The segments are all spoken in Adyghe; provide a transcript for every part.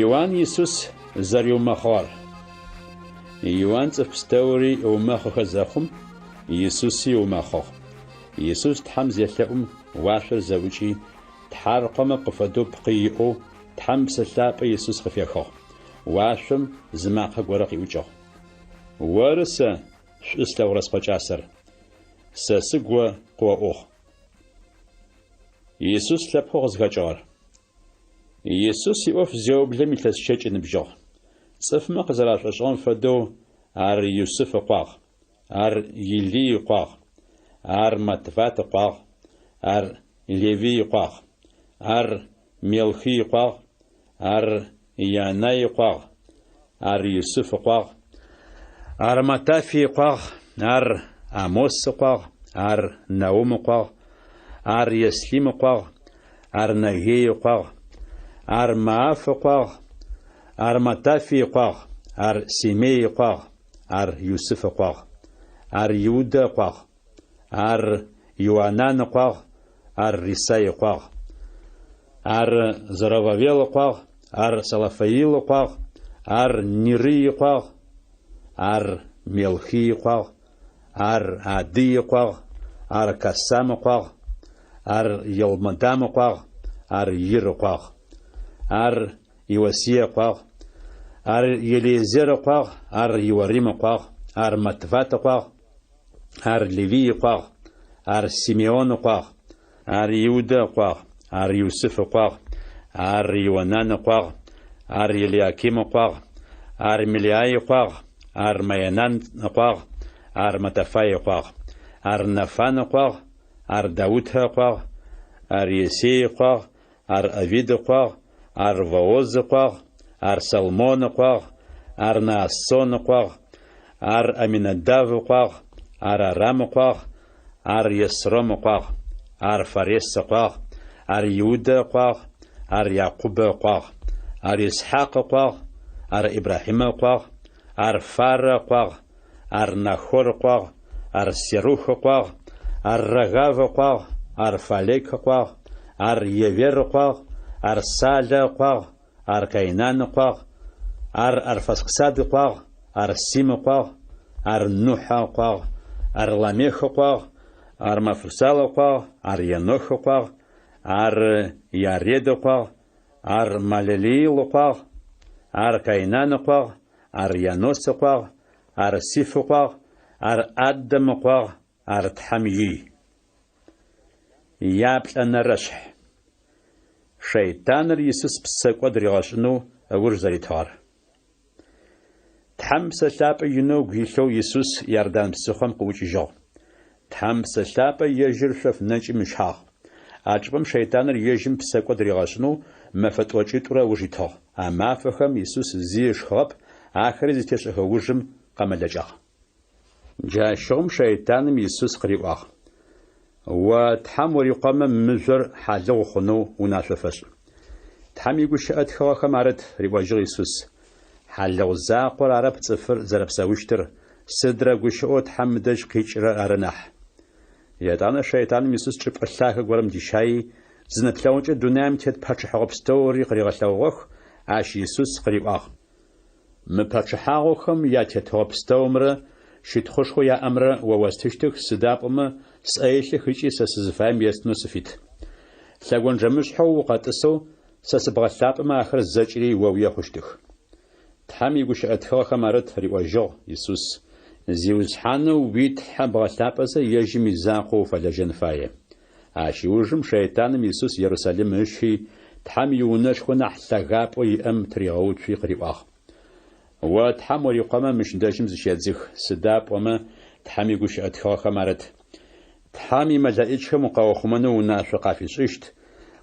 Иуан Исус зэриумэхъыгъэр. Иуан цӏыф пстэури ыумэхъыхэ зэхъум, Исуси ыумэхъыгъ. Исус Тхьэм зелъэӏум, уашъор зэӏукӏи, тхьаркъомэ къыфэдэу пкъы иӏэу, Тхьэм Псэ Лъапӏэ Исус къыфехыгъ. Уашъом зы макъэ горэ къиӏукӏыгъ. Оры сэ шӏу слъэгъурэ Скъо кӏасэр. Сэ сыгу о къыоӏугъ. Исус лъэпкъэу къызхэкӏыгъэр. Исус иӏоф зеублэм илъэс щэкӏ ыныбжьыгъ. Цӏыфмэ къызэрашӏошӏыгъэм фэдэу ар Юсыф ыкъуагъ, ар Илий ыкъуагъ, ар Матфат ыкъуагъ, ар Левий ыкъуагъ, ар Мелхий ыкъуагъ, ар Янай ыкъуагъ, ар Юсыф ыкъуагъ, ар Матафий ыкъуагъ, ар Амос ыкъуагъ, ар Наум ыкъуагъ, ар Еслим ыкъуагъ, ар Нагей ыкъуагъ, ар Мааф ыкъуагъ, ар Матафий ыкъуагъ, ар Семей ыкъуагъ, ар Юсыф ыкъуагъ, ар Иудэ ыкъуагъ, ар Иоанан ыкъуагъ, ар Рисай ыкъуагъ, ар Зоровавел ыкъуагъ, ар Салафаил ыкъуагъ, ар Нирый ыкъуагъ, ар Мелхий ыкъуагъ, ар Адый ыкъуагъ, ар Касам ыкъуагъ, ар Елмодам ыкъуагъ, ар Ир ыкъуагъ, ар Иосие ыкъуагъ, ар Елиезер ыкъуагъ, ар Иорим ыкъуагъ, ар Матват ыкъуагъ, ар Левий ыкъуагъ, ар Симеон ыкъуагъ, ар Иудэ ыкъуагъ, ар Юсыф ыкъуагъ, ар Ионан ыкъуагъ, ар Елиаким ыкъуагъ, ар Мелеай ыкъуагъ, ар Маенан ыкъуагъ, ар Матафай ыкъуагъ, ар Нафан ыкъуагъ, ар Даутэ ыкъуагъ, ар Иессей ыкъуагъ, ар Овид ыкъуагъ, ар Вооз ыкъуагъ, ар Салмон ыкъуагъ, ар Наассон ыкъуагъ, ар Аминадав ыкъуагъ, ар Арам ыкъуагъ, ар Есром ыкъуагъ, ар Фарес ыкъуагъ, ар Иудэ ыкъуагъ, ар Якъубэ ыкъуагъ, ар Исхьакъ ыкъуагъ, ар Ибрахьимэ ыкъуагъ, ар Фарэ ыкъуагъ, ар Нахор ыкъуагъ, ар Серух ыкъуагъ, ар Рагав ыкъуагъ, ар Фалек ыкъуагъ, ар Евер ыкъуагъ, ар Салэ ыкъуагъ, ар Каинан ыкъуагъ, ар Арфасксад ыкъуагъ, ар Сим ыкъуагъ, ар Нухьэ ыкъуагъ, ар Ламех ыкъуагъ, ар Мафусал ыкъуагъ, ар Енох ыкъуагъ, ар Яред ыкъуагъ, ар Малелиил ыкъуагъ, ар Каинан ыкъуагъ, ар Янос ыкъуагъ, ар Сиф ыкъуагъ, ар Адэм ыкъуагъ, ар Тхьэм ий. Яплӏэнэрэшъхь. Шэйтаныр Исус псэкӏод ригъэшӏынэу ыуж зэритыгъэр. Тхьэм Псэ Лъапӏэ инэу ыгу илъэу Исус Иордан псыхъом къыӏукӏыжьыгъ. Тхьэм Псэ Лъапӏэ ежьыр шъоф нэкӏым ыщагъ. А чӏыпӏэм шэйтаныр ежьым псэкӏод ригъэшӏынэу мэфэ тӏокӏитӏурэ ыуж итыгъ. А мафэхэм Исус зи ышхыгъэп, ахэри зытешӏэхэ ужым къэмэлэкӏагъ. Джащыгъум шэйтаным Исус къыриӏуагъ, О Тхьэм урикъомэ, мыжъор хьалыгъу хъунэу унашъо фэшӏ. Тхьэм игущыӏэ тхыгъэхэм арыт, риӏожьыгъ Исус, хьалыгъу закъор арэп цӏыфыр зэрэпсэущтыр, сыдрэ гущыӏэу Тхьэм ыдэжь къикӏырэр ары нахь. Етӏанэ шэйтаным Исус чӏыпӏэ лъагэ горэм дищаий, зы нэплъэгъукӏэ дунаим тет пачъыхьэгъо пстэури къыригъэлъэгъугъэх, ащ Исус къыриӏуагъ, Мы пачъыхьагъохэм ятетыгъо пстэумрэ щытхъушхоу яӏэмрэ о остыщтых, сыда пӏомэ сӏэ илъых ыкӏи сэ сызыфаем естынэу сыфит. Лъэгонджэмышъхьэу укъэтӏысэу сэ сыбгъэлъапӏэмэ ахэр зэкӏэри оуе хъущтых. Тхьэм игущыӏэ тхыгъэхэм арыт, риӏожьыгъ Исус, Зиусхьанэу уи Тхьэ бгъэлъапӏэзэ ежьым изакъоу уфэлэжьэн фае. Ащ ыужым шэйтаным Исус Ерусалим ыщи, Тхьэм иунэшхо нахь лъэгапӏэу иӏэм тыригъэуцуи къыриӏуагъ, О Тхьэм урикъомэ мыщ дэжьым зыщедзых, сыда пӏомэ Тхьэм игущыӏэ тхыгъэхэм арыт, Тхьэм имэлэӏичхэм укъаухъумэнэу унашъо къафишӏыщт,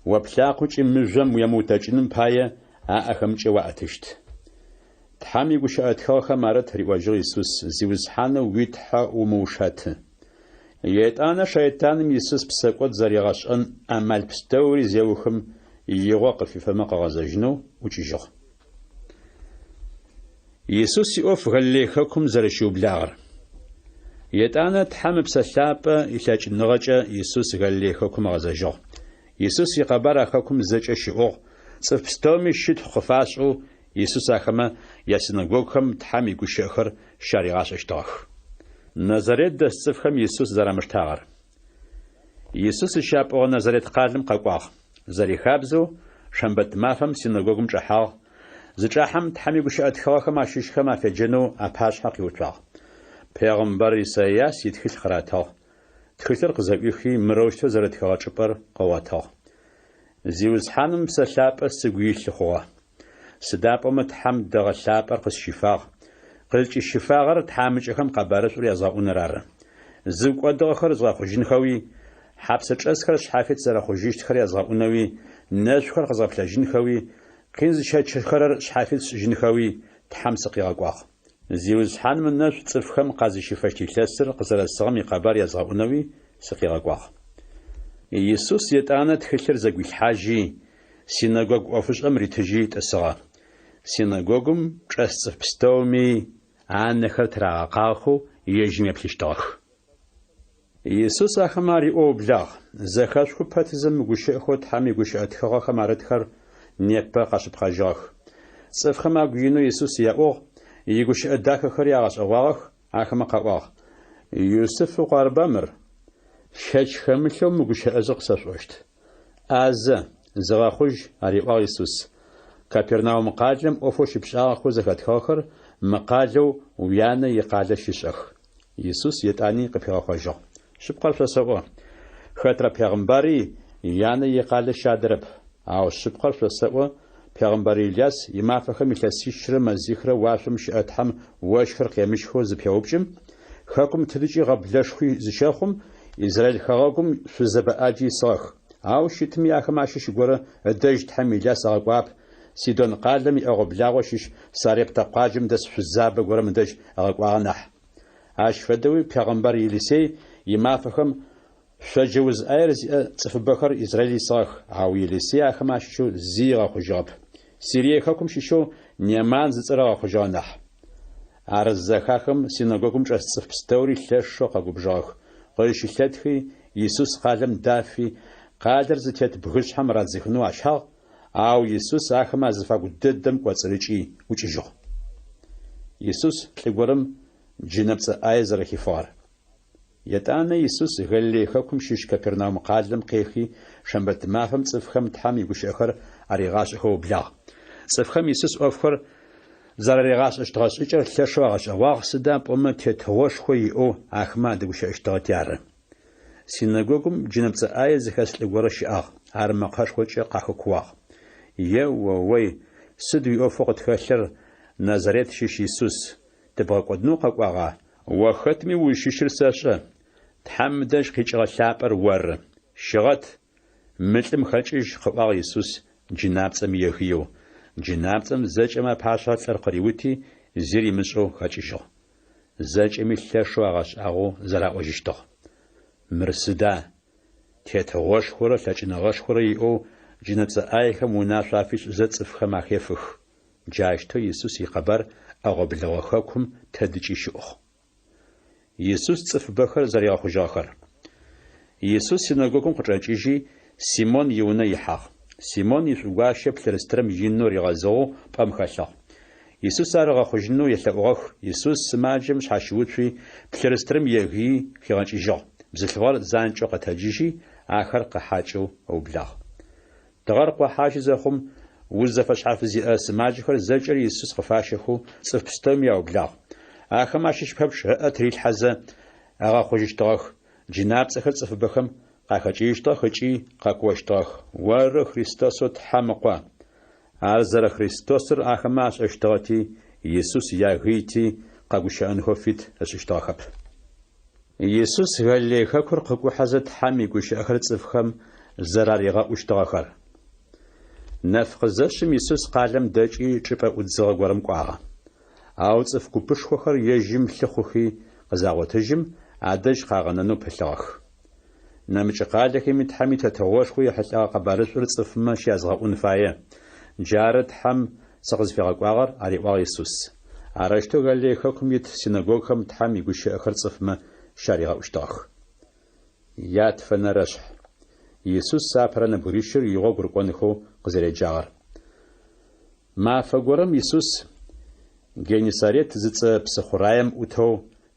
о плъакъокӏи мыжъом уемыутэкӏыным пае аӏэхэмкӏэ уаӏэтыщт. Тхьэм игущыӏэ тхыгъэхэм арыт, риӏожьыгъ Исус, Зиусхьанэу уи Тхьэ умыушэты. Етӏанэ шэйтаным Исус псэкӏод зэригъэшӏэн амал пстэури зеухым, игъо къыфифэмэ къыгъэзэжьынэу ӏукӏыжьыгъ. Исус иӏоф Галилей хэкум зэрэщиублагъэр. Етӏанэ Тхьэм Ыпсэ Лъапӏэ илъэкӏыныгъэкӏэ Исус Галилей хэкум ыгъэзэжьыгъ. Исус икъэбар а хэкум зэкӏэ щыӏугъ, цӏыф пстэуми щытхъу къыфашӏэу Исус ахэмэ ясинэгогухэм Тхьэм игущыӏэхэр щаригъашӏэщтыгъэх. Назарет дэс цӏыфхэм Исус зэрамыштагъэр. Исус зыщапӏугъэ Назарет къалэм къэкӏуагъ. Зэрихабзэу, шэмбэт мафэм синэгогум чӏэхьагъ. Зычӏахьэм, Тхьэм игущыӏэ тхыгъэхэм ащыщхэм афеджэнэу апашъхьэ къиуцуагъ. Пегъымбар Исайас итхылъ къыратыгъ. Тхылъыр къызэӏуихи, мырэущтэу зэрытхэгъэ чӏыпӏэр къыгъотыгъ. Зиусхьаным Ыпсэ Лъапӏэ сыгу илъы хъугъэ. Сыда пӏомэ Тхьэм дэгъэ лъапӏэр къысщифагъ, къызкӏысщифагъэр тхьамыкӏэхэм къэбарышӏур язгъэӏуныр ары. Зыгу кӏодыгъэхэр згъэхъужьынхэуи, хьапсэчӏэсхэр шъхьафит зэрэхъужьыщтхэр язгъэӏунэуи, нэшъухэр къэзгъэплъэжьынхэуи, къин зыщэчыхэрэр шъхьафит сшӏыжьынхэуи Тхьэм сыкъигъэкӏуагъ. Зиусхьаным ынэшӏу цӏыфхэм къазыщифэщт илъэсыр къызэрэсыгъэм икъэбар язгъэӏунэуи сыкъигъэкӏуагъ. Исус етӏанэ тхылъыр зэгуилъхьажьи, синэгогу ӏофышӏэм ритыжьи тӏысыгъэ. Синэгогум чӏэс цӏыф пстэуми анэхэр тырагъэкъагъэхэу ежьым еплъыщтыгъэх. Исус ахэмэ ариӏоу ыублагъ, Зэхэшъухы пэтызэ мы гущыӏэхэу Тхьэм игущыӏэ тхыгъэхэм арытхэр непэ къэшъыпкъэжьыгъэх. Цӏыфхэм агу инэу Исус яӏугъ, игущыӏэ дахэхэри агъэшӏэгъуагъэх, ахэмэ къаӏуагъ, Юсыф ыкъу арыба мыр? Щэч хэмылъэу мы гущыӏэжъыр къысэшъуӏощт. ӏазэ, зыгъэхъужь, ариӏуагъ Исус. Капернаум къалэм ӏофэу щыпшӏагъэхэу зэхэтхыгъэхэр мы къалэу уянэ икъалэ щышӏэх. Исус етӏани къыпигъэхъожьыгъ. Шъыпкъэр шъосэӏо, хэтрэ пегъымбари янэ икъалэ щадэрэп. Ау шъыпкъэр шъосэӏо, пегъымбар Иляс имафэхэм илъэсищрэ мэзихрэ уашъом щыӏэ Тхьэм ощхыр къемыщхэу зыпеупкӏым, хэкум тыдыкӏи гъэблэшхуи зыщэхъум, Израиль хэгъэгум шъузэбэ ӏаджи исыгъэх. Ау щытми ахэмэ ащыщ горэ ыдэжь Тхьэм Иляс ыгъэкӏуагъэп, Сидон къалэм иӏэгъо-благъо щыщ Сарептэ къуаджэм дэс шъузабэ горэм ыдэжь ыгъэкӏуагъэ нахь. Ащ фэдэуи пегъэмбар Елисей имафэхэм шъоджэ уз ӏаер зиӏэ цӏыфыбэхэр Израиль исыгъэх, ау Елисей ахэмэ ащыщэу зи ыгъэхъужьыгъэп, Сирие хэкум щыщэу Неаман зыцӏэр ыгъэхъужьыгъэ нахь. Ар зызэхахым, синэгогум чӏэс цӏыф пстэури лъэшэу къэгубжыгъэх, къызщылъэтхи, Исус къалэм дафи, къалэр зытет бгышъхьэм радзыхынэу ащагъ, Ау Исус ахэмэ азыфагу дэдэм кӏоцӏырыкӏи ӏукӏыжьыгъ. Исус лӏы горэм джынэпцӏэ ӏае зэрэхифыгъэр. Етӏанэ Исус Галилей хэкум щыщ Капернаум къалэм къехи, шэмбэт мафэм цӏыфхэм Тхьэм игущыӏэхэр аригъашӏэхэу ыублагъ. Цӏыфхэм Исус ӏофхэр зэраригъашӏэщтыгъэ шӏыкӏэр лъэшэу агъэшӏэгъуагъ, сыда пӏомэ тетыгъошхо иӏэу ахэмэ адэгущыӏэщтыгъэти ары. Синэгогум джынэпцӏэ ӏае зыхэс лӏы горэ щыӏагъ, ар мэкъэшхокӏэ къахэкууагъ. Е-о-ой, сыд уиӏофэу къытхэлъыр, Назарет щыщ Исус, тыбгъэкӏодынэу укъэкӏуагъа? О хэтми узщыщыр сэшӏэ, Тхьэм ыдэжь къикӏыгъэ Лъапӏэр оры. Щыгъэт, мы лӏым хэкӏыжь, къыӏуагъ Исус джынапцӏэм егыеу. Джынапцӏэм зэкӏэмэ апашъхьэ лӏыр къыриути, зи римышӏэу хэкӏыжьыгъ. Зэкӏэми лъэшэу агъэшӏагъоу зэраӏожьыщтыгъ. Мыр сыда? Тетыгъошхорэ лъэкӏыныгъэшхорэ иӏэу джынэпцӏэ ӏаехэм унашъо афишӏызэ цӏыфхэм ахефых. Джащтэу Исус икъэбар ӏэгъо-блэгъо хэкум тэдыкӏи щыӏугъ. Исус цӏыфыбэхэр зэригъэхъужьыгъэхэр. Исус синэгогум къычӏэкӏыжьи, Симон иунэ ихьагъ. Симон ишӏугуащэ плъырыстырэм инэу ригъэзыгъэу пӏэм хэлъыгъ. Исус ар ыгъэхъужьынэу елъэӏугъэх. Исус сымаджэм шъхьащыуцуи, плъырыстырэм егыий хигъэкӏыжьыгъ. Бзылъфыгъэр занкӏэу къэтэджыжьи, ахэр къыхьакӏэу ыублагъ. Тыгъэр къохьажьы зэхъум, уз зэфэшъхьаф зиӏэ сымаджэхэр зэкӏэри Исус къыфащэхэу цӏыф пстэуми аублагъ. Ахэм ащыщ пэпчъ ыӏэ тырилъхьэзэ, агъэхъужьыщтыгъэх, джынапцӏэхэр цӏыфыбэхэм къахэкӏыжьыщтыгъэх ыкӏи къэкуощтыгъэх, Оры Христосэу Тхьэм Ыкъо! Ар зэрэ Христосыр ахэмэ ашӏэщтыгъэти, Исус ягыйти, къэгущыӏэнхэу фит ышӏыщтыгъэхэп. Исус Галилей хэкур къыкӏухьэзэ Тхьэм игущыӏэхэр цӏыфхэм зэраригъэӏущтыгъэхэр. Нэф къызэшъым Исус къалэм дэкӏи чӏыпӏэ ӏудзыгъэ горэм кӏуагъэ. Ау цӏыф купышхохэр ежьым лъыхъухи къызагъотыжьым, адэжь къагъэнэнэу пылъыгъэх. Нэмыкӏ къалэхэми Тхьэм и Тетыгъошхо ехьылӏэгъэ къэбарышӏур цӏыфмэ щязгъэӏун фае. Джары Тхьэм сыкъызфигъэкӏуагъэр, ариӏуагъ Исус. Арэущтэу Галилей хэкум ит синэгогухэм Тхьэм игущыӏэхэр цӏыфмэ щаригъэӏущтыгъэх. Ятфэнэрэшъхь. Исус апэрэ нэбгырищыр игъогу рыкӏонхэу къызэреджагъэр. Мафэ горэм Исус Геннисарет зыцӏэ псыхъураем ӏутэу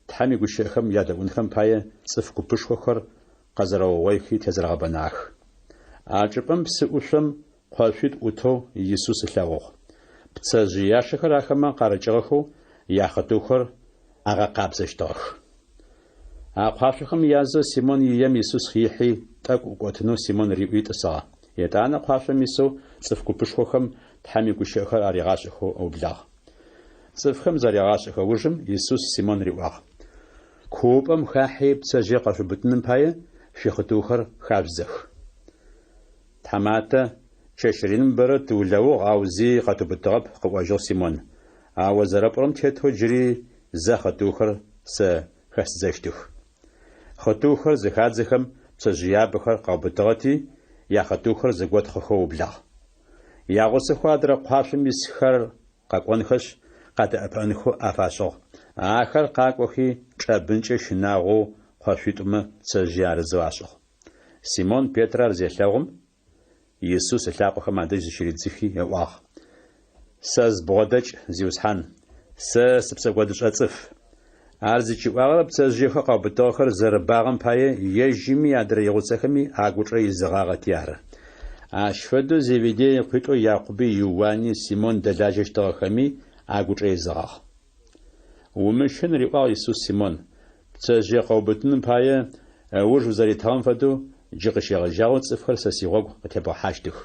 Тхьэм игущыӏэхэм ядэӏунхэм пае цӏыф купышхохэр къэзэрэугъойхи тезэрэгъэбэнагъэх. А чӏыпӏэм псы ӏушъом къошъуитӏу ӏутэу Исус ылъэгъугъ. Пцэжъыяшэхэр ахэмэ къарыкӏыгъэхэу яхъытыухэр агъэкъабзэщтыгъэх. А къуашъохэм язэу Симон ием Исус ихьи, тӏэкӏу ӏукӏотынэу Симон риӏуи тӏысыгъэ. Етӏанэ къуашъом исэу цӏыф купышхохэм Тхьэм игущыӏэхэр аригъашӏэхэу ыублагъ. Цӏыфхэм зарегъашӏэхэ ужым Исус Симон риӏуагъ, Куупӏэм хахьи пцэжъые къэшъуубытыным пае шъуихъытыухэр хажъудзэх. Тхьаматэ, чэщ реным бэрэ тыулэугъ, ау зи къэтыубытыгъэп, къыӏожьыгъ Симон. Ау о зэрэпӏорэм тетэу джыри зэ хъытыухэр сэ хэсыдзэщтых. Хъытыухэр зыхадзэхэм пцэжъыябэхэр къаубытыгъэти, яхъытыухэр зэготхъыхэу ыублагъ. Ягъусэхэу адрэ къуашъом исхэр къэкӏонхэшъ, къадэӏэпыӏэнхэу афашӏыгъ. Ахэр къакӏохи, чӏэбынкӏэ щынагъоу къошъуитӏумэ пцэжъые арызэу ашӏыгъ. Симон Петрэ ар зелъэгъум, Исус ылъакъохэм адэжь зыщыридзыхи ыӏуагъ, Сэ збгъодэкӏ, Зиусхьан, сэ сыпсэкӏодышӏэ цӏыф. Ар зыкӏиӏуагъэр пцэжъыехэу къаубытыгъэхэр зэрэбагъэм пае ежьыми адрэ игъусэхэми агучӏэ изыгъагъэти ары. Ащ фэдэу Зеведей ыкъуитӏоу Якъуби Иуани Симон дэлажьэщтыгъэхэми агучӏэ изыгъагъ. Умыщын, риӏуагъ Исус Симон, пцэжъые къэубытыным пае ыуж узэритыгъэм фэдэу джы къыщегъэжьагъэу цӏыфхэр сэ сигъогу къытебгъэхьащтых.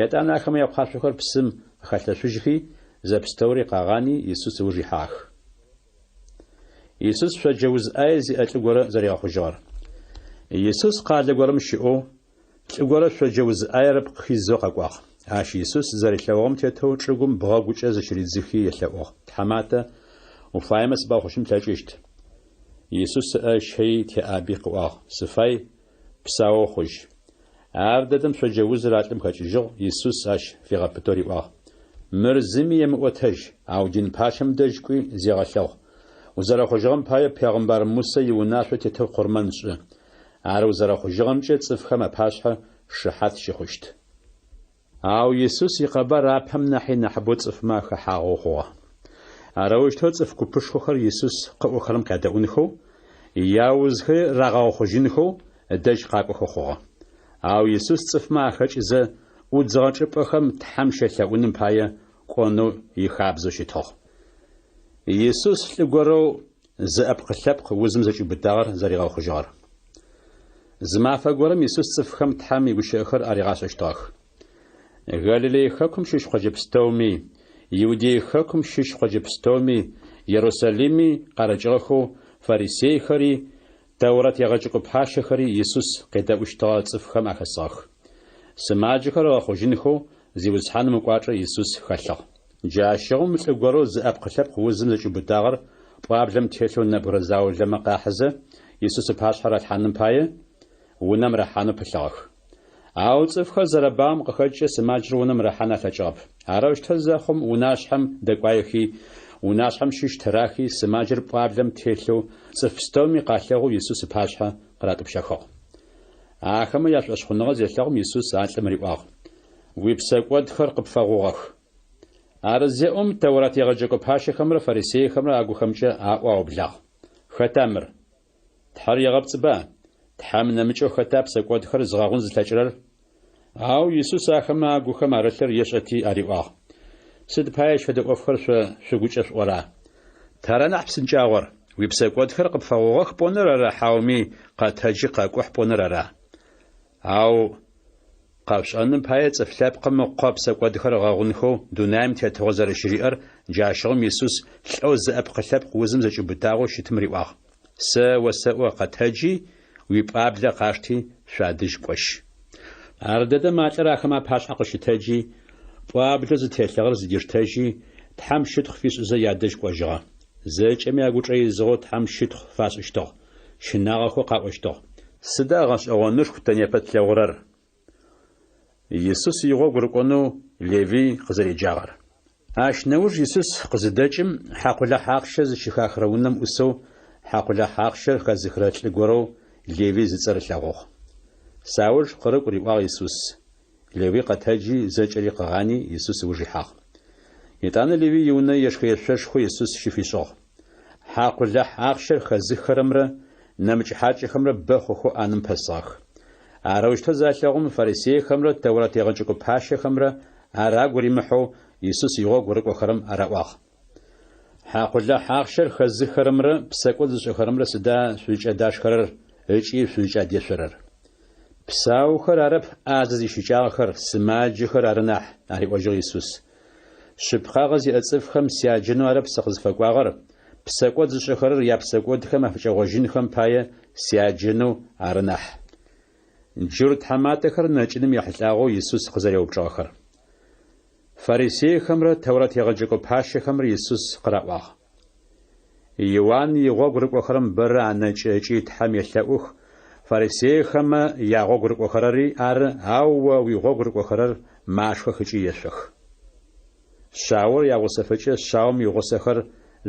Етӏанэ ахэмэ якъуашъохэр псым къыхалъэшъужьхи, зэпстэури къагъани, Исус ыуж ихьагъэх. Исус шъоджэ уз ӏае зиӏэ лӏы горэ зэригъэхъужьыгъэр. Исус къалэ горэм щыӏэу, Лӏы горэ шъоджэ уз ӏаер ыпкъ хизэу къэкӏуагъ. Ащ Исус зэрилъэгъугъэм тетэу чӏыгум бгъэгукӏэ зыщыридзыхи елъэӏугъ, Тхьаматэ, уфаемэ сыбгъэхъужьын плъэкӏыщт. Исус ыӏэ ыщэий теӏаби къыӏуагъ, Сыфай, псаоу хъужь. Ар дэдэм шъоджэ узыр а лӏым хэкӏыжьыгъ, Исус ащ фигъэпытэу риӏуагъ, Мыр зыми емыӏотэжь, ау дин пащэм дэжь кӏуи зегъэлъэгъу. Узэрэхъужьыгъэм пае пегъымбар Мусэ иунашъо тетэу къурмэн шӏы. Ар узэрэхъужьыгъэмкӏэ цӏыфхэм апашъхьэ шыхьат щыхъущт. Ау Исус икъэбар апэм нахьи нахьыбэу цӏыфмэ ахэхьагъэу хъугъэ. Арэущтэу цӏыф купышхохэр Исус къыӏохэрэм къядэӏунхэу, яузхэри рагъэгъэхъужьынхэу ыдэжь къакӏохэу хъугъэ. Ау Исус цӏыфмэ ахэкӏызэ, ӏудзыгъэ чӏыпӏэхэм Тхьэм щелъэӏуным пае кӏонэу ихабзэу щытыгъ. Исус лӏы горэу Зыӏэпкъ-лъэпкъ узым зэкӏиубытагъэр зэригъэхъужьыгъэр. Зы мафэ горэм Исус цӏыфхэм Тхьэм игущыӏэхэр аригъашӏэщтыгъэх. Галилей хэкум щыщ къоджэ пстэуми, Иудей хэкум щыщ къоджэ пстэуми, Ерусалими къарыкӏыгъэхэу фарисейхэри, Тэурэт егъэджэкӏо пащэхэри Исус къедэӏущтыгъэ цӏыфхэм ахэсыгъэх. Сымаджэхэр ыгъэхъужьынхэу Зиусхьаным ыкӏуачӏэ Исус хэлъыгъ. Джащыгъум лӏы горэу зыӏэпкъ-лъэпкъ узым зэкӏиубытагъэр пӏуаблэм телъэу нэбгырэ заулэмэ къахьызэ, Исус ыпашъхьэ ралъхьаным пае, унэм рахьанэу пылъыгъэх. Ау цӏыфхэр зэрэбагъэм къыхэкӏкӏэ сымаджэр унэм рахьан алъэкӏыгъэп. Арэущтэу зэхъум, унашъхьэм дэкӏуаехи, унашъхьэм щыщ тырахи, сымаджэр пӏуаблэм телъэу цӏыф пстэуми къалъэгъоу Исус ыпашъхьэ къыратӏупщэхыгъ. Ахэмэ яшӏошъхъуныгъэ зелъэгъум, Исус а лӏым риӏуагъ, Уипсэкӏодхэр къыпфэгъугъэх. Ар зеӏом, Тэурат егъэджэкӏо пащэхэмрэ фарисейхэмрэ агухэмкӏэ аӏоу аублагъ, Хэта мыр? Тхьэр егъэпцӏыба? Тхьэм нэмыкӏэу хэта псэкӏодхэр зыгъэгъун зылъэкӏырэр? Ау Исус ахэмэ агухэм арылъыр ешӏэти ариӏуагъ, Сыд пае ащ фэдэ ӏофхэр шъо шъугукӏэ шъуӏора? Тара нахь псынкӏагъор, уипсэкӏодхэр къыпфэгъугъэх пӏоныр ара хьауми къэтэджи къэкӏухь пӏоныр ара? Ау къэшъушӏэным пае Цӏыф Лъэпкъым Ыкъо псэкӏодхэр ыгъэгъунхэу дунаим тетыгъо зэрэщыриӏэр джащыгъум Исус лӏэу зыӏэпкъ-лъэпкъ узым зэкӏиубытагъэу щытым риӏуагъ, Сэ осэӏо, къэтэджи, уипӏуаблэ къашти, шъуадэжь кӏожь. Ардэдэм а лӏыр ахэмэ апашъхьэ къыщытэджи, пӏуаблэу зытелъыгъэр зыдиштэжьи, Тхьэм щытхъу фишӏызэ ядэжь кӏожьыгъэ. Зэкӏэми агучӏэ изыгъэу Тхьэм щытхъу фашӏыщтыгъ, щынагъэхэу къаӏощтыгъ. Сыда гъэшӏэгъонышху тэ непэ тлъэгъурэр? Исус игъогу рыкӏонэу Левый къызэреджагъэр. Ащ нэуж Исус къызыдэкӏым, хьакъулахь ахъщэ зыщыхахырэ унэм ӏусэу, хьакъулахь ахъщэр хэзыхырэ лӏы горэу Левый зыцӏэр ылъэгъугъ. Сауж къырыкӏу, риӏуагъ Исус. Левый къэтэджи, зэкӏэри къыгъани, Исус ыуж ихьагъ. Етӏанэ Левый иунэ ешхэ-ешъошхо Исус щыфишӏыгъ. Хьакъулахь ахъщэр хэзыххэрэмрэ нэмыкӏ хьакӏэхэмрэ бэ хъухэу ӏанэм пэсыгъэх. Арэущтэу залъэгъум, фарисейхэмрэ Тэурат егъэджэкӏо пащэхэмрэ ар агу римыхьэу Исус игъогу рыкӏохэрэм араӏуагъ. Хьакъулахь ахъщэр хэзыххэрэмрэ псэкӏод зышӏэхэрэмрэ сыда шъузкӏадашхэрэр ыкӏи шъузкӏадешъорэр? Псаухэр арэп ӏазэ зищыкӏагъэхэр, сымаджэхэр ары нахь, ариӏожьыгъ Исус. Шъыпкъагъэ зиӏэ цӏыфхэм сяджэнэу арэп сыкъызфэкӏуагъэр, псэкӏод зышӏэхэрэр япсэкӏодхэм афыкӏэгъожьынхэм пае сяджэнэу ары нахь. Джурт тхьаматэхэр нэкӏыным ехьылӏагъэу Исус къызэреупчӏыгъэхэр. Фарисейхэмрэ Тэурэт егъэджэкӏо пащэхэмрэ Исус къыраӏуагъ. Иуан игъогу рыкӏохэрэм бэрэ анэкӏы ыкӏи Тхьэм елъэӏух, фарисейхэмэ ягъогу рыкӏохэрэри ары, ау о уигъогу рыкӏохэрэр машхэх ыкӏи ешъох. Шъаор ягъусэфэкӏэ шъаом игъусэхэр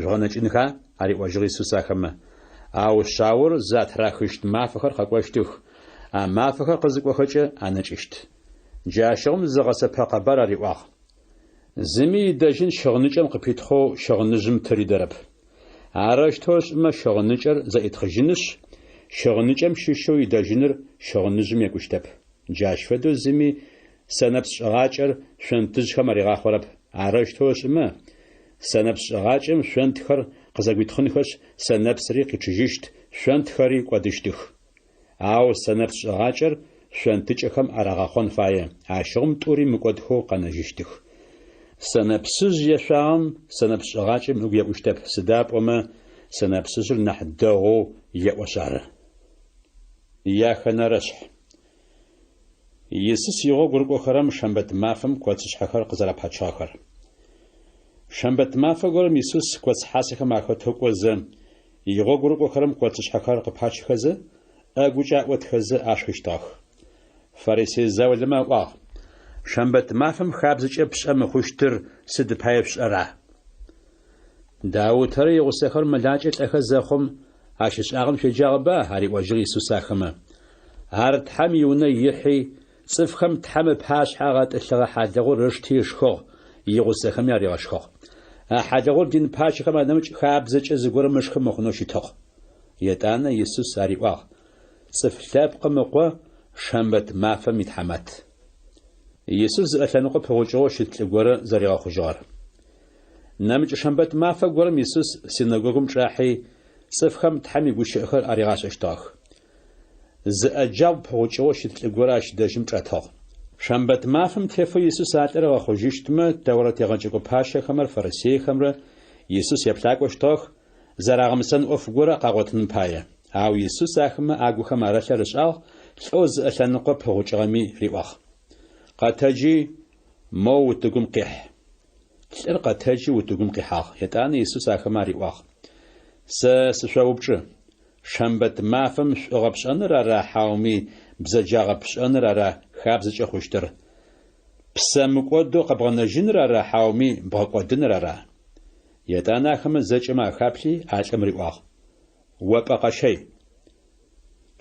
жъугъэнэкӏынха? ариӏожьыгъ Исус ахэмэ. Ау шъаор затырахыщт мафэхэр къэкӏощтых, а мафэхэр къызыкӏохэкӏэ анэкӏыщт. Джащыгъум зы гъэсэпэ къэбар ариӏуагъ. Зыми идэжьын щыгъыныкӏэм къыпитхъоу щыгъыныжъым тыридэрэп. Арэущтэу ышӏымэ щыгъыныкӏэр зэӏитхъыжьынышъ, щыгъыныкӏэм щыщэу идэжьыныр щыгъыныжъым екӏущтэп. Джащ фэдэу зыми сэнэпс шӏыгъакӏэр шъонтыжъхэм аригъахъорэп. Арэущтэу ышӏымэ, сэнэпс шӏыгъакӏэм шъонтхэр къызэгуитхъынхэшъ, сэнэпсри къичъыжьыщт, шъонтхэри кӏодыщтых. Ау сэнэпс шӏыгъакӏэр шъонтыкӏэхэм арагъэхъон фае, ащыгъум тӏури мыкӏодхэу къэнэжьыщтых. Сэнэпсыжъ ешъуагъэм сэнэпс шӏыгъакӏэм ыгу еӏущтэп, сыда пӏомэ сэнэпсыжъыр нахь дэгъоу еӏошъ ары. Яхэнэрэшъхь. Исус игъогу рыкӏохэрэм шэмбэт мафэм коцышъхьэхэр къызэрапачыгъэхэр. Шэмбэт мафэ горэм Исус коц хьасэхэм ахэтэу кӏозэ, игъогу рыкӏохэрэм коцышъхьэхэр къыпачыхэзэ, ӏэгукӏэ аӏотхэзэ ашхыщтыгъэх. Фарисей заулэмэ аӏуагъ, Шэмбэт мафэм хабзэкӏэ пшӏэ мыхъущтыр сыд пае шъушӏэра? Даутэрэ игъусэхэр мэлакӏэ лӏэхэ зэхъум, ащ ышӏагъэм шъуеджагъэба? ариӏожьыгъ Исус ахэмэ. Ар Тхьэм иунэ ихьи, цӏыфхэм Тхьэм ыпашъхьэ агъэтӏылъыгъэ хьалыгъур ышти ышхыгъ, игъусэхэми аригъэшхыгъ. А хьалыгъур дин пащэхэм анэмыкӏ хабзэкӏэ зыгорэм ышхы мыхъунэу щытыгъ. Етӏанэ Исус ариӏуагъ, Цӏыф Лъэпкъым Ыкъо шэмбэт мафэм итхьамат. Исус зыӏэ лъэныкъо пыгъукӏыгъэу щыт лӏы горэ зэригъэхъужьыгъэр. Нэмыкӏ шэмбэт мафэ горэм Исус синэгогум чӏахьи, цӏыфхэм Тхьэм игущыӏэхэр аригъашӏэщтыгъэх. Зыӏэ джабгъу пыгъукӏыгъэу щыт лӏы горэ ащ дэжьым чӏэтыгъ. Шэмбэт мафэм тефэу Исус а лӏыр ыгъэхъужьыщтмэ, Тэурэт егъэджэкӏо пащэхэмрэ фарисейхэмрэ Исус еплъакӏощтыгъэх, зэрагъэмысэн ӏоф горэ къагъотыным пае. Ау Исус ахэмэ агухэм арылъыр ышӏагъ, лӏэу зыӏэ лъэныкъо пыгъукӏыгъэми риӏуагъ. Къэтэджи, моу утыгум къихь. Лӏыр къэтэджи утыгум къихьагъ. Етӏанэ Исус ахэмэ ариӏуагъ, Сэ сышъоупчӏы, шэмбэт мафэм шӏугъэ пшӏэныр ара хьауми бзэджагъэ пшӏэныр ара хабзэкӏэ хъущтыр? Ппсэ мыкӏодэу къэбгъэнэжьыныр ара хьауми бгъэкӏодыныр ара? Етӏанэ ахэмэ зэкӏэмэ ахаплъи, а лӏым риӏуагъ, О пӏэ къэщэй.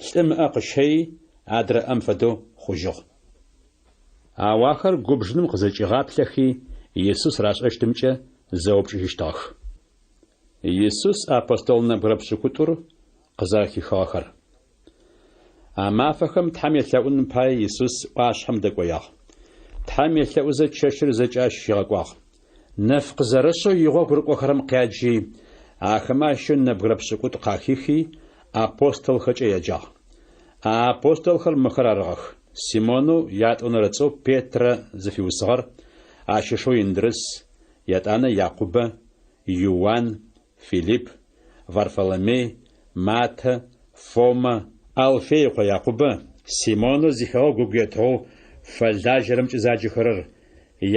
Лӏым ыӏэ къыщэйи, адрэ ӏэм фэдэу хъужьыгъ. Ау ахэр губжыным къызэкӏигъаплъэхи, Исус рашӏэщтымкӏэ зэупчӏыжьыщтыгъэх. Исус апостол нэбгырэ пшӏыкӏутӏур къызэрэхихыгъэхэр. А мафэхэм Тхьэм елъэӏуным пае Исус ӏуашъхьэм дэкӏоягъ. Тхьэм елъэӏузэ чэщыр зэкӏэ ащ щигъэкӏуагъ. Нэф къызэрэшъэу игъогу рыкӏохэрэм къяджи, ахэмэ ащыщэу нэбгырэ пшӏыкӏутӏу къахихи, апостолхэкӏэ еджагъ. А апостолхэр мыхэр арыгъэх, Симонэу ятӏонэрэ цӏэу Петрэ зыфиусыгъэр, ащ ышэу Индрыс, етӏанэ Якъубэ, Иуан, Филипп, Варфоломей, Матэ, Фомэ, Алфей ыкъо Якъубэ, Симонэу зихэгъэгу ыгу етыгъэу фэлажьэрэмкӏэ заджэхэрэр,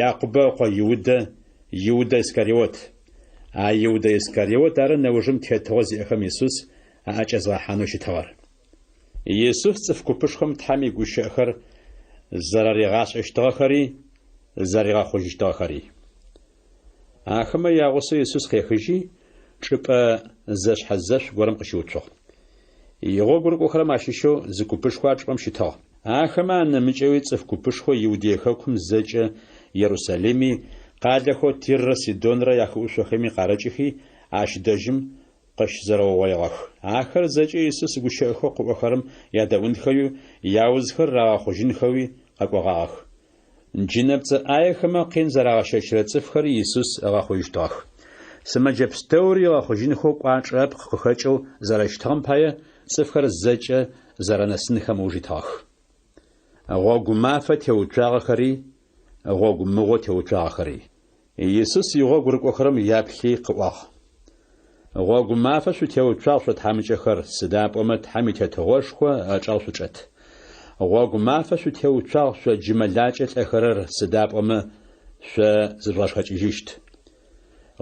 Якъубэ ыкъо Иудэ, Иудэ Искариот. А Иудэ Искариот ары нэужым тетыгъо зиӏэхэм Исус аӏэкӏэзгъэхьанэу щытыгъэр. Исус цӏыф купышхом Тхьэм игущыӏэхэр зэраригъашӏэщтыгъэхэри зэригъэхъужьыщтыгъэхэри. Ахэмэ ягъусэу Исус къехыжьи, чӏыпӏэ зэшъхьэзэшъу горэм къыщыуцугъ. Игъогу рыкӏохэрэм ащыщэу зы купышхо а чӏыпӏэм щытыгъ. Ахэмэ анэмыкӏэуи цӏыф купышхо Иудей хэкум зэкӏэ, Ерусалими, къалэхэу Тиррэ Сидонрэ яхыӏушъохэми къарыкӏыхи, ащ дэжьым къыщызэрэугъоигъэх. Ахэр зэкӏэ Исус гущыӏэхэу къыӏохэрэм ядэӏунхэуи, яузхэр рагъэхъужьынхэуи къэкӏогъагъэх. Джынэпцӏэ ӏаехэмэ къин зэрагъэщэчырэ цӏыфхэри Исус ыгъэхъужьыщтыгъэх. Сымэджэ пстэури ыгъэхъужьынхэу кӏуачӏэ ыпкъ къыхэкӏэу зэрэщытыгъэм пае цӏыфхэр зэкӏэ зэрэнэсынхэм ыуж итыгъэх. Гъогу мафэ теуцуагъэхэри, гъогу мыгъо теуцуагъэхэри. Исус игъогу рыкӏохэрэм яплъи къыӏуагъ. Гъогу мафэ шъутеуцуагъ шъо тхьамыкӏэхэр, сыда пӏомэ Тхьэм и Тетыгъошхо ыӏэчӏэгъ шъучӏэт. Гъогу мафэ шъутеуцуагъ шъо джы мэлакӏэ лӏэхэрэр, сыда пӏомэ шъо зыжъугъэшхэкӏыжьыщт.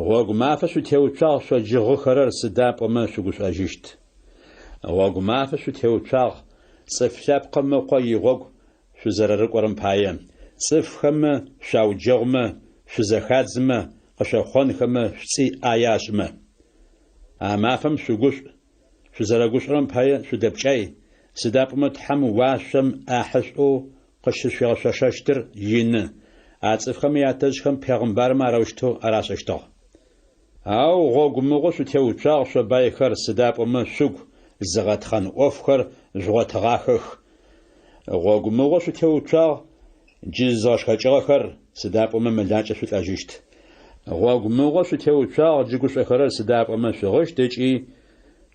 Гъогу мафэ шъутеуцуагъ шъо джы гъыхэрэр, сыда пӏомэ шъугушӏожьыщт. Гъогу мафэ шъутеуцуагъ Цӏыф Лъэпкъым Ыкъо игъогу шъузэрэрыкӏорэм пае, цӏыфхэмэ шъуауджэгъумэ, шъузэхадзымэ, къышъохъонхэмэ, шъуцӏи ӏае ашӏымэ. А мафэм шъугушӏу, шъузэрэгушӏорэм пае шъудэпкӏай, сыда пӏомэ Тхьэм уашъом ӏахьышӏоу къыщышъуигъэшъошэщтыр ины, а цӏыфхэмэ ятэжъхэм пегъымбармэ арэущтэу арашӏэщтыгъ. Ау гъогу мыгъо шъутеуцуагъ шъо байхэр, сыда пӏомэ шъугу зыгъэтхъэн ӏофхэр жъугъотыгъахэх. Гъогу мыгъо шъутеуцуагъ джы зызгъэшхэкӏыгъэхэр, сыда пӏомэ мэлакӏэ шъулӏэжьыщт. Гъогу мыгъо шъутеуцуагъ джы гушӏохэрэр, сыда пӏомэ шъугъыщт ыкӏи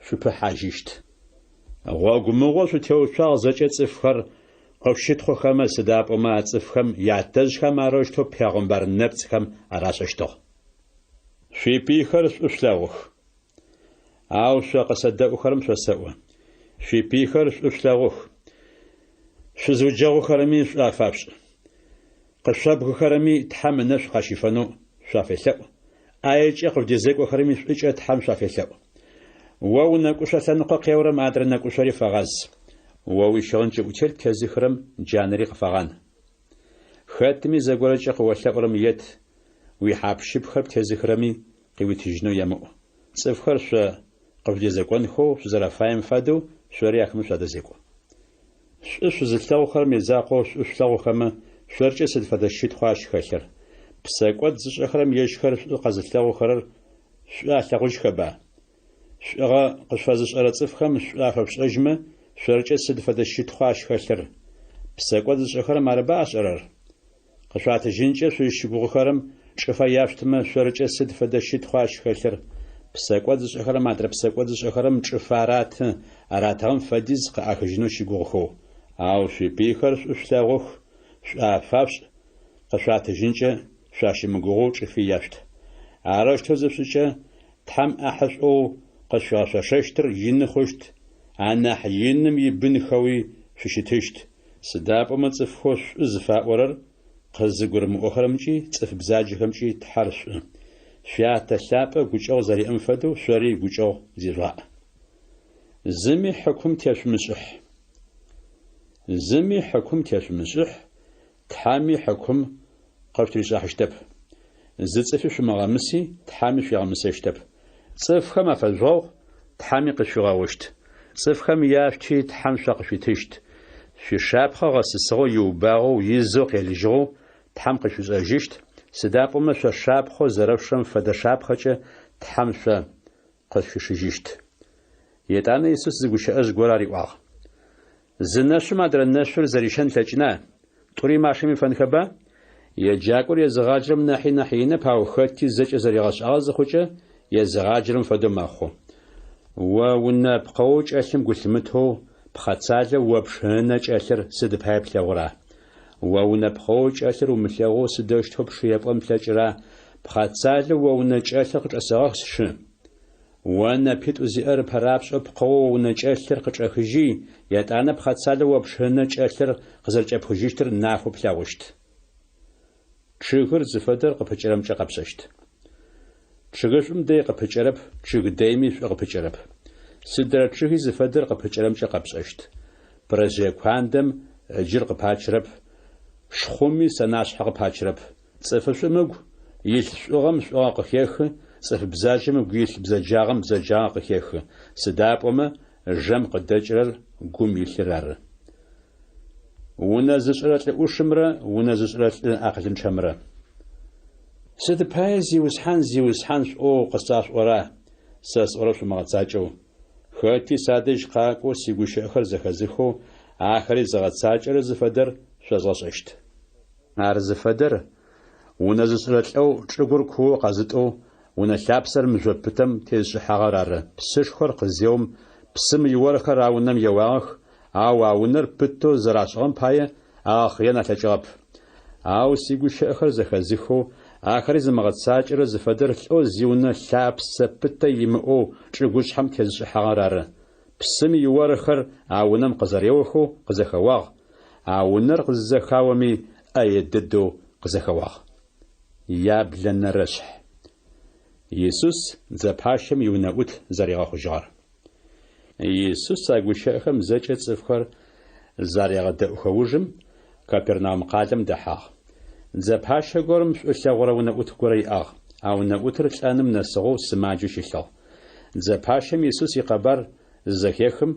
шъупыхьажьыщт. Гъогу мыгъо шъутеуцуагъ зэкӏэ цӏыфхэр къышъущытхъухэмэ, сыда пӏомэ а цӏыфхэм ятэжъхэм арэущтэу пегъымбар нэпцӏхэм арашӏэщтыгъ. Шъуипыйхэр шӏу шъулъэгъух. Ау шъо къысэдэӏухэрэм шъосэӏо: шъуипыйхэр шӏу шъулъэгъух, шъузыуджэгъухэрэми шӏу афашъушӏ. Къышъобгыхэрэми Тхьэм ынэшӏу къащифэнэу шъуафелъэӏу, ӏаекӏэ къывдезекӏохэрэми шӏукӏэ Тхьэм шъуафелъэӏу. О унэкӏушъо лъэныкъо къеорэм адрэ нэкӏушъори фэгъаз. О уищыгъын кӏыӏутелъ птезыхырэм джанэри къыфэгъан. Хэтми зэгорэкӏэ къыолъэӏурэм ет, уихьап-щыпхэр птезыхырэми къыуитыжьынэу емыӏу. Цӏыфхэр шъо къыжъудезекӏонхэу шъузэрэфаем фэдэу шъори ахэмэ шъуадэзекӏу. Шӏу шъузылъэгъухэрэм язакъоу шӏу шъулъэгъухэмэ, шъоркӏэ сыд фэдэ щытхъуа ащ хэлъыр? Псэкӏод зышӏэхэрэм ежьхэр шӏу къэзылъэгъухэрэр шӏу алъэгъужьхэба? Шӏугъэ къышъуфэзышӏэрэ цӏыфхэм шӏу афэшъушӏэжьмэ, шъоркӏэ сыд фэдэ щытхъуа ащ хэлъыр? Псэкӏод зышӏэхэрэм арыба ашӏэрэр? Къышъуатыжьынкӏэ шъузщыгугъыхэрэм чӏыфэ яшъутымэ, шъоркӏэ сыд фэдэ щытхъуа ащ хэлъыр? Псэкӏод зышӏэхэрэм адрэ псэкӏод зышӏэхэрэм чӏыфэ араты, аратыгъэм фэдиз къыӏахыжьынэу щыгугъыхэу. Ау шъуипыйхэр шӏу шъулъэгъух, шӏу афашъушӏ, къышъуатыжьынкӏэ шъуащымыгугъэу чӏыфи яшъут. Арэущтэу зышъушӏыкӏэ, Тхьэм ӏахьышӏоу къышъуфигъэшъошэщтыр ины хъущт, анахь Иным ибынхэуи шъущытыщт, сыда пӏомэ цӏыфхэу шӏу зыфаӏорэр къызыгурымыӏохэрэмкӏи цӏыф бзаджэхэмкӏи Тхьэр шӏу. Шъуятэ лъапӏэ гукӏэгъу зэриӏэм фэдэу шъори гукӏэгъу зижъугъаӏ. Зыми хьыкум тешъумышӏыхь. Зыми хьыкум тешъумышӏыхь, Тхьэми хьыкум къышъутыришӏахьыщтэп. Зы цӏыфи шъумыгъэмыси, Тхьэми шъуигъэмысэщтэп. Цӏыфхэм афэжъугъэгъу, Тхьэми къышъуфигъэгъущт. Цӏыфхэм яшъути, Тхьэм шъо къышъуитыщт. Шъуишапхъэ гъэсысыгъэу, иубагъэу, изэу къелыжьыгъэу Тхьэм къышъуишӏэжьыщт, сыда пӏомэ шъо шапхъэу зэрэшъушырэм фэдэ шапхъэкӏэ Тхьэм шъо къышъуишыжьыщт. Етӏанэ Исус зы гущыӏэжъ горэ ариӏуагъ. Зы нэшъум адрэ нэшъур зэрищэн ылъэкӏына? Тӏури машэм ифэнхэба? Еджакӏор езыгъаджэрэм нахьи нахь инэп, ау хэти зэкӏэ зэригъэшӏагъэ зыхъукӏэ, езыгъаджэрэм фэдэу мэхъу. О унэ пкъэоу кӏэлъым гу лъымытэу, пхъэцалэу о пшы ынэ кӏэлъыр сыд пае плъэгъура? О унэ пкъэоу кӏэлъыр умылъэгъоу сыдэущтэу пшы епӏон плъэкӏыра, Пхъэцалэу о унэ кӏэлъыр къычӏэсэгъэх, сшы? О нэпитӏу зиӏэр ыпэрапшӏэу пкъэоу о унэ кӏэлъыр къычӏэхыжьи, етӏанэ пхъэцалэу о пшы ынэ кӏэлъыр къызэрэкӏэпхыжьыщтыр нафэу плъэгъущт. Чъыгыр зыфэдэр къыпыкӏэрэмкӏэ къэпшӏэщт. Чъыгышӏум дэй къыпыкӏэрэп, чъыг дэйми шӏу къыпыкӏэрэп. Сыдрэ чъыги зыфэдэр къыпыкӏэрэмкӏэ къэпшӏэщт. Пырэжъые куандэм ыджыр къыпачырэп, шхъуми сэнашъхьэ къыпачырэп. Цӏыфышӏум ыгу. Илъ шӏугъэм шӏугъэ къыхехы, цӏыф бзаджэм ыгу илъ бзэджагъэм бзэджагъэ къыхехы, сыда пӏомэ жэм къыдэкӏырэр гум илъыр ары. Унэ зышӏырэ лӏы ӏушымрэ унэ зышӏырэ лӏы акъылынчъэмрэ. Сыд пае Зиусхьан, Зиусхьан шъуӏоу къысашъуӏора, сэ сӏорэр шъумыгъэцакӏэу? Хэти садэжь къакӏоу сигущыӏэхэр зэхэзыхэу, ахэри зыгъэцакӏэрэр зыфэдэр шъозгъэшӏэщт. Ар зыфэдэр, унэ зышӏырэ лӏэу чӏыгур куоу къэзытӏэу, унэ лъапсэр мыжъо пытэм тезышӏыхьагъэр ары. Псышхор къызеум, псым иорхэр а унэм еуагъэх, ау а унэр пытэу зэрашӏыгъэм пае агъэхъыен алъэкӏыгъэп. Ау сигущыӏэхэр зэхэзыхэу, ахэри зымыгъэцакӏэрэр зыфэдэр лӏэу зиунэ лъапсэ пытэ имыӏэу чӏыгушъхьэм тезышӏыхьагъэр ары. Псым иорхэр а унэм къызэреохэу къызэхэуагъ, а унэр къызызэхаоми ӏэе дэдэу къызэхэуагъ. Яблэнэрэшъхь. Исус дзэпащэм иунэӏут зэригъэхъужьыгъэр. Исус а гущыӏэхэм зэкӏэ цӏыфхэр зарегъэдэӏухэ ужым, Капернаум къалэм дэхьагъ. Дзэпащэ горэм шӏу ылъэгъурэ унэӏут горэ иӏагъ. А унэӏутыр лӏэным нэсыгъэу сымаджэу щылъыгъ. Дзэпащэм Исус икъэбар зызэхехым,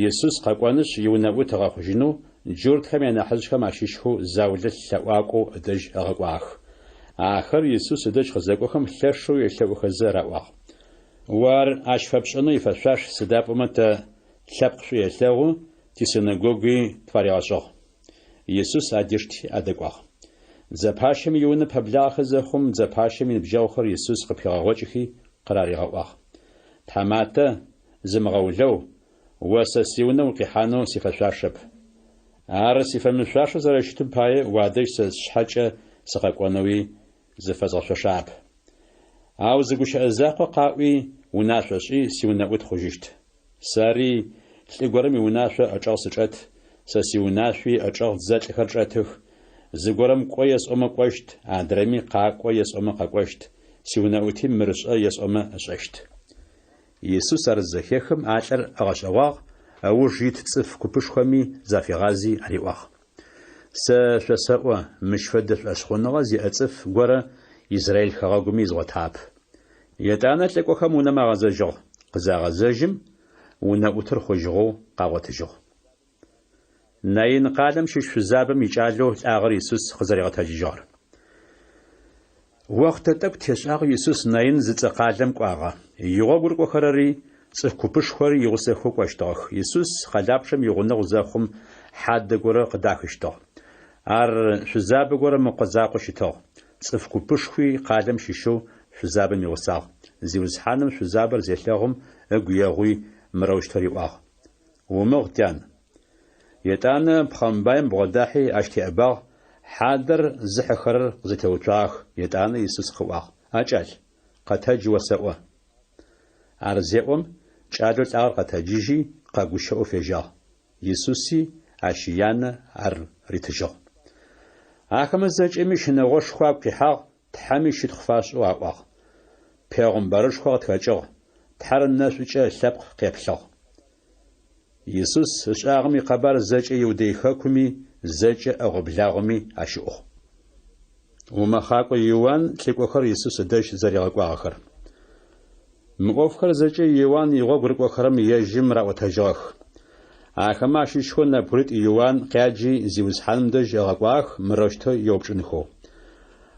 Исус къэкӏонышъ иунэӏут ыгъэхъужьынэу джуртхэм янахьыжъхэм ащыщхэу заулэ лъэӏуакӏоу ыдэжь ыгъэкӏуагъэх. Ахэр Исус ыдэжь къызэкӏохэм лъэшэу елъэӏухэзэ раӏуагъ. О ар ащ фэпшӏэнэу ифэшъуаш, сыда пӏомэ тэ тлъэпкъ шӏу елъэгъу, тисинэгогуи тфаригъэшӏыгъ. Исус адишти адэкӏуагъ. Дзэпащэм иунэ пэблагъэхэ зэхъум, дзэпащэм иныбджэгъухэр Исус къыпигъэгъокӏыхи къыраригъэӏуагъ. Тхьаматэ, зымыгъэулэу, о сэ сиунэ укъихьанэу сифэшъуашэп. Ар сифэмышъуашэу зэрэщытым пае уадэжь сэ сшъхьэкӏэ сыкъэкӏонэуи зыфэзгъэшъошагъэп. Ау зы гущыӏэ закъо къаӏуи, унашъо шӏи, сиунэӏут хъужьыщт. Сэри лӏы горэм иунашъо ӏэчӏэгъ сычӏэт, сэ сиунашъуи ыӏэчӏэгъ дзэлӏхэр чӏэтых, зыгорэм кӏо есӏомэ кӏощт, адрэми къакӏо есӏомэ къэкӏощт, сиунэӏути мыр шӏэ есӏомэ ышӏэщт. Исус ар зызэхехым, а лӏыр ыгъэшӏэгъуагъ, ыуж ит цӏыф купышхоми зафигъази ариӏуагъ. Сэ шъосэӏо, мыщ фэдэ шӏошъхъуныгъэ зиӏэ цӏыф горэ Израиль хэгъэгуми изгъотагъэп. Етӏанэ лӏыкӏохэм унэм агъэзэжьыгъ. Къызагъэзэжьым, унэӏутыр хъужьыгъэу къагъотыжьыгъ. Наин къалэм щыщ шъузабэм икӏалэу лӏагъэр Исус къызэригъэтэджыжьыгъэр. Охътэ тӏэкӏу тешӏагъэу Исус Наин зыцӏэ къалэм кӏуагъэ. Игъогу рыкӏохэрэри цӏыф купышхори игъусэхэу кӏощтыгъэх. Исус къэлапчъэм игъунэгъу зэхъум, хьадэ горэ къыдахыщтыгъ. Ар шъузабэ горэм ыкъо закъоу щытыгъ. Цӏыф купышхуи къалэм щыщэу шъузабэм игъусагъ. Зиусхьаным шъузабэр зелъэгъум, ыгу егъуи, мырэущтэу риӏуагъ, Умыгъ, тян. Етӏанэ пхъэмбаим бгъодахьи ащ теӏэбагъ, хьадэр зыхьыхэрэр къызэтеуцуагъэх. Етӏанэ Исус къыӏуагъ, А кӏал, къэтэдж осэӏо. Ар зеӏом, кӏалэу лӏагъэр къэтэджыжьи, къэгущыӏэу фежьагъ. Исуси ащ янэ ар ритыжьыгъ. Ахэмэ зэкӏэми щынэгъошхо агу къихьагъ, Тхьэми щытхъу фашӏэу аӏуагъ. Пегъымбарышхо къытхэкӏыгъ, Тхьэр нэшӏукӏэ ылъэпкъ къеплъыгъ. Исус ышӏагъэм икъэбар зэкӏэ Иудей хэкуми, зэкӏэ ӏэгъо-благъоми ащыӏугъ. Умэхъакӏо Иуан лӏыкӏохэр Исус ыдэжь зэригъэкӏуагъэхэр. Мы ӏофхэр зэкӏэ Иуан игъогу рыкӏохэрэм ежьым раӏотэжьыгъэх. Ахэмэ ащыщхэу нэбгыритӏу Иуан къяджи Зиусхьаным дэжь ыгъэкӏуагъэх мырэущтэу еупчӏынхэу,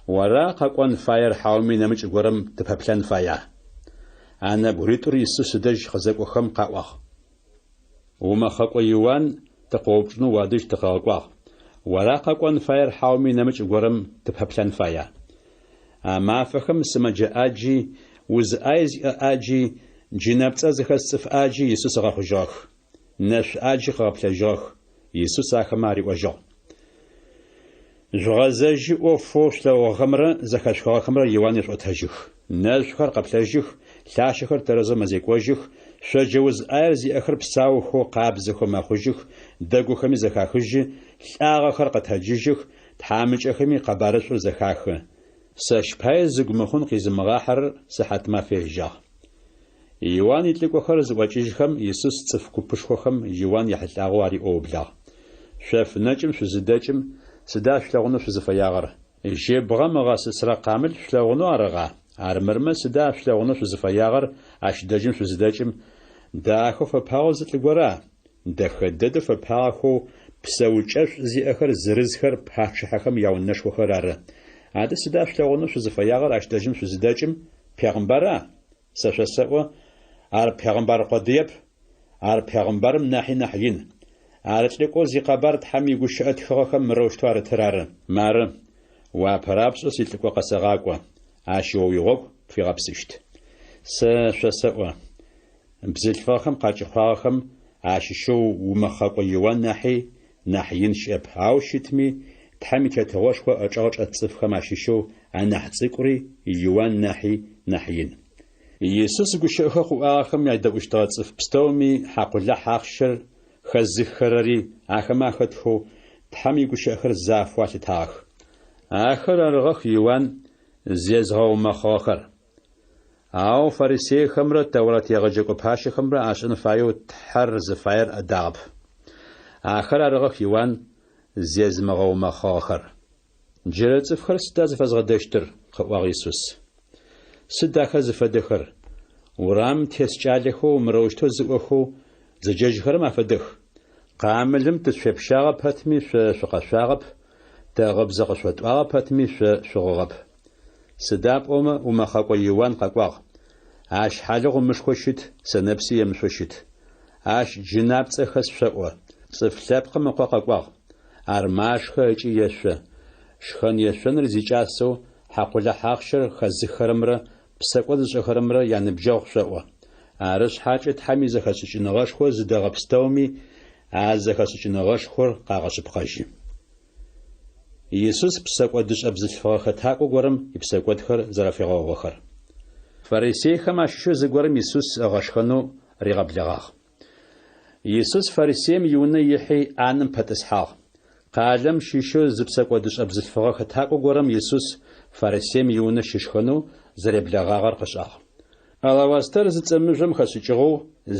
Ора къэкӏон фаер хьауми нэмыкӏ горэм тыпэплъэн фая? А нэбгыритӏур Исус ыдэжь къызэкӏохэм къаӏуагъ. Умэхъэкӏо Иуан тыкъыоупчӏынэу уадэжь тыкъыгъэкӏуагъ. Ора къэкӏон фаер хьауми нэмыкӏ горэм тыпэплъэн фая? А мафэхэм сымэджэ ӏаджи, уз ӏай зиӏэ ӏаджи, джынэпцӏэ зыхэс цӏыф ӏаджи Исус ыгъэхъужьыгъэх. Нэшъу ӏаджи къыгъэплъэжьыгъэх. Исус ахэмэ ариӏожьыгъ. Жъугъэзэжьи ӏофэу шъулъэгъугъэхэмрэ зэхэшъухыгъэхэмрэ Иуан ешъуӏотэжьых. Нэшъухэр къэплъэжьых, лъащэхэр тэрэзэу мэзекӏожьых, шъоджэ уз ӏаер зиӏэхэр псаухэу, къабзэхэу мэхъужьых, дэгухэми зэхахыжьы, лӏагъэхэр къэтэджыжьых, тхьамыкӏэхэми къэбарышӏур зэхахы. Сэщ пае зыгу мыхъун къизымыгъахьэрэр сыхьатмафэ ежьагъ. Иуан илӏыкӏохэр зыӏокӏыжьхэм, Исус цӏыф купышхохэм Иуан ехьылӏагъэу ариӏоу ыублагъ. Шъоф нэкӏым шъузыдэкӏым, сыда шъулъэгъунэу шъузыфэягъэр? Жьыбгъэм ыгъэсысырэ къамыл шъулъэгъунэу арыгъа? Армырмэ сыда шъулъэгъунэу шъузыфэягъэр ащ дэжьым шъузыдэкӏым? Дахэу фэпагъэу зы лӏы гора? Дэхэ дэдэу фэпагъэхэу псэукӏэшӏу зиӏэхэр зырызхэр пачъыхьэхэм яунэшхохэр ары. Адэ сыда шъулъэгъунэу шъузыфэягъэр ащ дэжьым шъузыдэкӏым? Пегъымбара? Сэ шъосэӏо, ар пегъымбар къодыеп, ар пегъымбарым нахьи нахь ин. Ар лӏыкӏоу зикъэбар Тхьэм игущыӏэ тхыгъэхэм мырэущтэу арытыр ары. Мары, о апэрапшӏэу силӏыкӏо къэсэгъакӏо, ащ о уигъогу пфигъэпсыщт. Сэ шъосэӏо, бзылъфыгъэхэм къакӏэхъуагъэхэм ащыщэу умэхъэкӏо Иуан нахьи нахь ин щыӏэп, ау щытми, Тхьэм и Тетыгъошхо ычӏэгъ чӏэт цӏыфхэм ащыщэу анахь цӏыкӏури Иуан нахьи нахь ин. Исус гущыӏэхэу къыӏуагъэхэм ядэӏущтыгъэ цӏыф пстэуми хьакъулахь ахъщэр хэзыххэрэри ахэмэ ахэтхэу Тхьэм игущыӏэхэр зафэу алъытагъэх. Ахэр арыгъэх Иуан зезгъэумэхъыгъэхэр. Ау фарисейхэмрэ Тэурат егъэджэкӏо пащэхэмрэ ашӏэн фаеу Тхьэр зыфаер адагъэп. Ахэр арыгъэх Иуан зезымыгъэумэхъыгъэхэр. Джырэ цӏыфхэр сыда зыфэзгъэдэщтыр? къыӏуагъ Исус. Сыд ахэр зыфэдэхэр? Урамым тес кӏалэхэу мырэущтэу зыӏохэу зэджэжьыхэрэм афэдэх. Къамылым тышъуепщагъэ пэтми шъо шъукъэшъуагъэп, тэ гъыбзэ къышъотӏуагъэ пэтми шъо шъугъыгъэп. Сыда пӏомэ умэхъэкӏо Иуан къэкӏуагъ. Ащ хьалыгъу ымышхэу щыт, сэнэпси емышъоу щыт. Ащ джынапцӏэ хэс шъоӏо. Цӏыф Лъэпкъым Ыкъо къэкӏуагъ. Ар машхэ ыкӏи ешъо. Шхэн-ешъоныр зикӏасэу хьакъулахь ахъщэр хэзыххэрэмрэ псэкӏод зышӏэхэрэмрэ яныбджэгъу шъоӏо. Ары шъхьакӏэ Тхьэм изэхэшӏыкӏыныгъэшхо зыдэгъэ пстэуми а зэхэшӏыкӏыныгъэшхор къагъэшъыпкъэжьы. Исус псэкӏодышӏэ бзылъфыгъэ хэтакӏо горэм ипсэкӏодхэр зэрэфигъэгъугъэхэр. Фарисейхэм ащыщэу зыгорэм Исус ыгъэшхэнэу ригъэблэгъагъ. Исус фарисеим иунэ ихьи ӏанэм пэтӏысхьагъ. Къалэм щыщэу зы псэкӏодышӏэ бзылъфыгъэ хэтакӏо горэм Исус фарисеим иунэ щышхэнэу зэреблэгъагъэр къышӏагъ. Алавастэр зыцӏэ мыжъом хэшӏыкӏыгъэу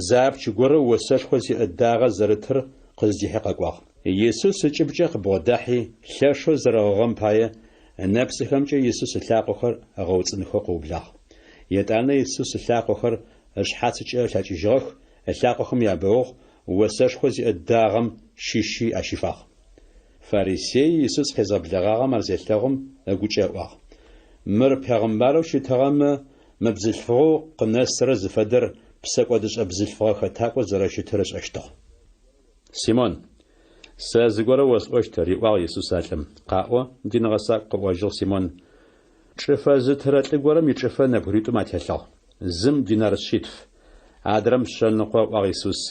зы апч горэ осэшхо зиӏэ дагъэ зэрытыр къыздихьи къэкӏуагъ. Исус ыкӏыбкӏэ къыбгъодахьи, лъэшэу зэрэгъыгъэм пае, ынэпсыхэмкӏэ Исус ылъакъохэр ыгъэуцӏынхэу къыублагъ. Етӏанэ Исус ылъакъохэр ышъхьацыкӏэ ылъэкӏыжьыгъэх, ылъакъохэм ябэугъ, осэшхо зиӏэ дагъэм щыщи ащифагъ. Фарисей Исус къезгъэблэгъагъэм ар зелъэгъум, ыгукӏэ ыӏуагъ, Мыр пегъымбарэу щытыгъэмэ, мы бзылъфыгъэу къынэсырэр зыфэдэр псэкӏодышӏэ бзылъфыгъэ хэтакӏоу зэрэщытыр ышӏэщтыгъ. Симон, сэ зыгорэ осӏощт, риӏуагъ Исус а лӏым. Къаӏо, дин гъэсакӏу, къыӏожьыгъ Симон. Чӏыфэ зытырэ лӏы горэм ичӏыфэ нэбгыритӏум ателъыгъ. Зым динар шъитф, адрэм шъэныкъо, ыӏуагъ Исус.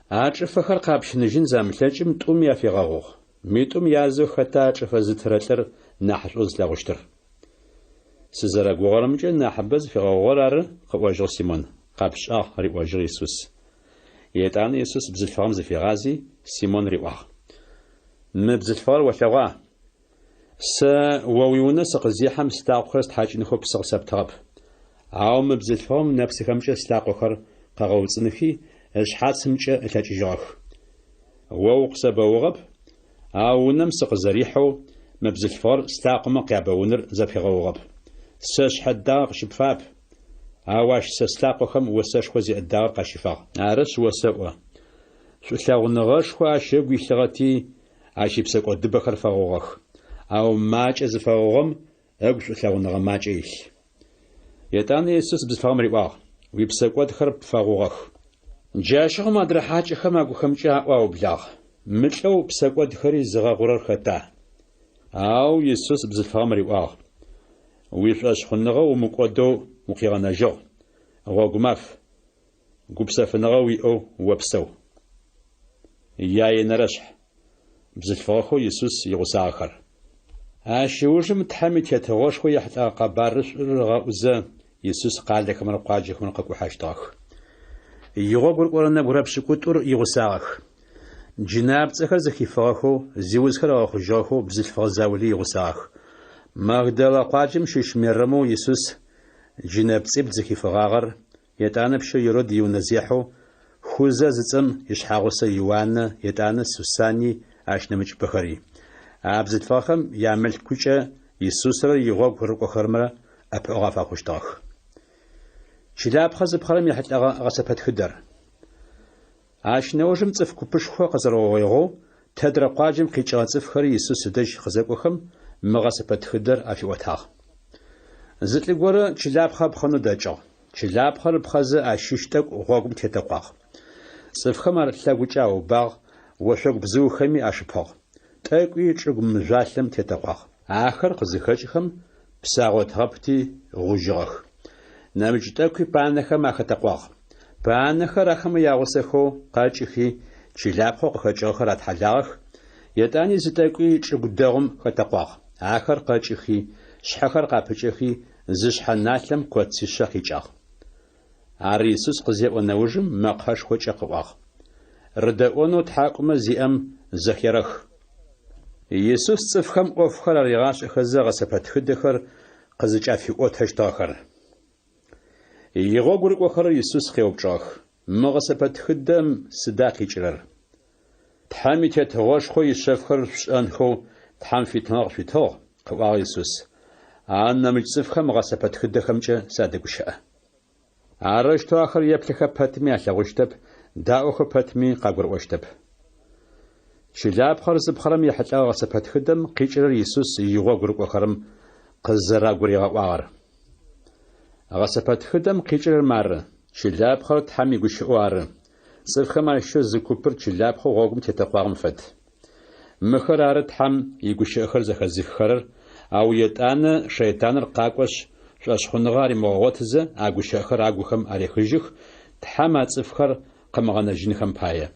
А чӏыфэхэр къапщыныжьын замылъэкӏым, тӏуми афигъэгъугъ. Митӏум язэу хэта чӏыфэ зытырэ лӏыр нахьышӏоу зылъэгъущтыр? Сызэрэгугъэрэмкӏэ, нахьыбэ зыфигъэгъугъэр ары, къыӏожьыгъ Симон. Къэпшӏагъ, риӏожьыгъ Исус. Етӏанэ Исус бзылъфыгъэм зыфигъази, Симон риӏуагъ, Мы бзылъфыгъэр олъэгъуа? Сэ о уиунэ сыкъызехьэм слъакъохэр стхьакӏынхэу псы къысэптыгъэп. Ау мы бзылъфыгъэм ынэпсыхэмкӏэ слъакъохэр къыгъэуцӏынхи, ышъхьацымкӏэ ылъэкӏыжьыгъэх. О укъысэбэугъэп, ау унэм сыкъызэрихьэу мы бзылъфыгъэр слъакъомэ къябэуныр зэпигъэугъэп. Сэ сшъхьэ дагъэ къыщыпфап, ау ащ сэ слъакъохэм осэшхо зиӏэ дагъэр къащифагъ. Арышъ, осэӏо, шӏулъэгъуныгъэшхо ащ ыгу илъыгъэти, ащ ипсэкӏодыбэхэр фэгъугъэх. Ау макӏэ зыфэгъугъэм ыгу шӏулъэгъуныгъэ макӏэ илъ. Етӏанэ Исус бзылъфыгъэм риӏуагъ, Уипсэкӏодхэр пфэгъугъэх. Джащыгъум адрэ хьакӏэхэм агухэмкӏэ аӏоу аублагъ, Мы лӏэу псэкӏодхэри зыгъэгъурэр хэта? Ау Исус бзылъфыгъэм риӏуагъ, Уишӏошъхъуныгъэ умыкӏодэу укъигъэнэжьыгъ. Гъогумаф! Гупсэфыныгъэ уиӏэу опсэу. Яенэрэшъхь. Бзылъфыгъэхэу Исус игъусагъэхэр. Ащ ыужым Тхьэм и Тетыгъошхо ехьылӏэгъэ къэбарышӏур ыгъэӏузэ, Исус къалэхэмрэ къуаджэхэмрэ къыкӏухьэщтыгъэх. Игъогу рыкӏорэ нэбгырэ пшӏыкӏутӏур игъусагъэх. Джынапцӏэхэр зыхифыгъэхэу, зиузхэр ыгъэхъужьыгъэхэу бзылъфыгъэ заули игъусагъэх. Магдалэ къуаджэм щыщ Мерэмэу Исус джынэпцӏибл зыхифыгъагъэр, Етӏанэ пщэу Ирод иунэзехьэу Хузэ зыцӏэм ишъхьагъусэ Иуаннэ, етӏанэ Сусанни, ащ нэмыкӏыбэхэри. А бзылъфыгъэхэм ямылъкукӏэ Исусрэ игъогу рыкӏохэрэмрэ ӏэпыӏэгъу афэхъущтыгъэх. Чылапхъэ зыпхъэрэм ехьылӏэгъэ гъэсэпэтхыдэр. Ащ нэужым цӏыф купышхо къэзэрэугъоигъэу, тэдрэ къуаджэм къикӏыгъэ цӏыфхэри Исус ыдэжь къызэкӏохэм, мы гъэсэпэтхыдэр афиӏотагъ. Зы лӏы горэ чылапхъэ ыпхъэнэу дэкӏыгъ. Чылапхъэр ыпхъэзэ ащыщ тӏэкӏу гъогум тетэкъуагъ. Цӏыфхэм ар лъэгукӏэ аубагъ, ошъогу бзыухэми ашыпыгъ. Тӏэкӏуи чӏыгу мыжъуалъэм тетэкъуагъ. Ахэр къызыхэкӏхэм, псы агъотыгъэпти, гъужьыгъэх. Нэмыкӏ тӏэкӏуи панэхэм ахэтэкъуагъ. Панэхэр ахэмэ ягъусэхэу къэкӏыхи, чылапхъэу къыхэкӏыгъэхэр атхьалагъэх, етӏани зы тӏэкӏуи чӏыгу дэгъум хэтэкъуагъ. Ахэр къэкӏыхи, шъхьэхэр къапыкӏэхи, зы шъхьэ налъэм коцишъэ къикӏагъ. Ар Исус къызеӏо нэужым мэкъэшхокӏэ къыӏуагъ, Рыдэӏонэу тхьакӏумэ зиӏэм зэхерэх. Исус цӏыфхэм ӏофхэр аригъашӏэхэзэ гъэсэпэтхыдэхэр къызыкӏафиӏотэщтыгъэхэр. Игъогу рыкӏохэрэр Исус къеупчӏыгъэх, Мы гъэсэпэтхыдэм сыда къикӏырэр? Тхьэм и Тетыгъошхо ишъэфхэр шъушӏэнхэу Тхьэм фитыныгъэ къышъуитыгъ, къыӏуагъ Исус. Ау нэмыкӏ цӏыфхэм гъэсэпэтхыдэхэмкӏэ садэгущыӏэ. Арэущтэу ахэр еплъыхэ пэтми алъэгъущтэп, даӏохэ пэтми къагурыӏощтэп. Чылапхъэр зыпхъэрэм ехьылӏэгъэ гъэсэпэтхыдэм къикӏырэр Исус игъогу рыкӏохэрэм къызэрагуригъэӏуагъэр. Гъэсэпэтхыдэм къикӏырэр мары, чылапхъэр Тхьэм игущыӏэу ары. Цӏыфхэм ащыщэу зы купыр чылапхъэу гъогум тетэкъуагъэм фэд. Мыхэр ары Тхьэм игущыӏэхэр зэхэзыххэрэр, ау етӏанэ шэйтаныр къакӏошъ, шӏошъхъуныгъэ аримыгъэгъотызэ, а гущыӏэхэр агухэм арехыжьых, Тхьэм а цӏыфхэр къымыгъэнэжьынхэм пае.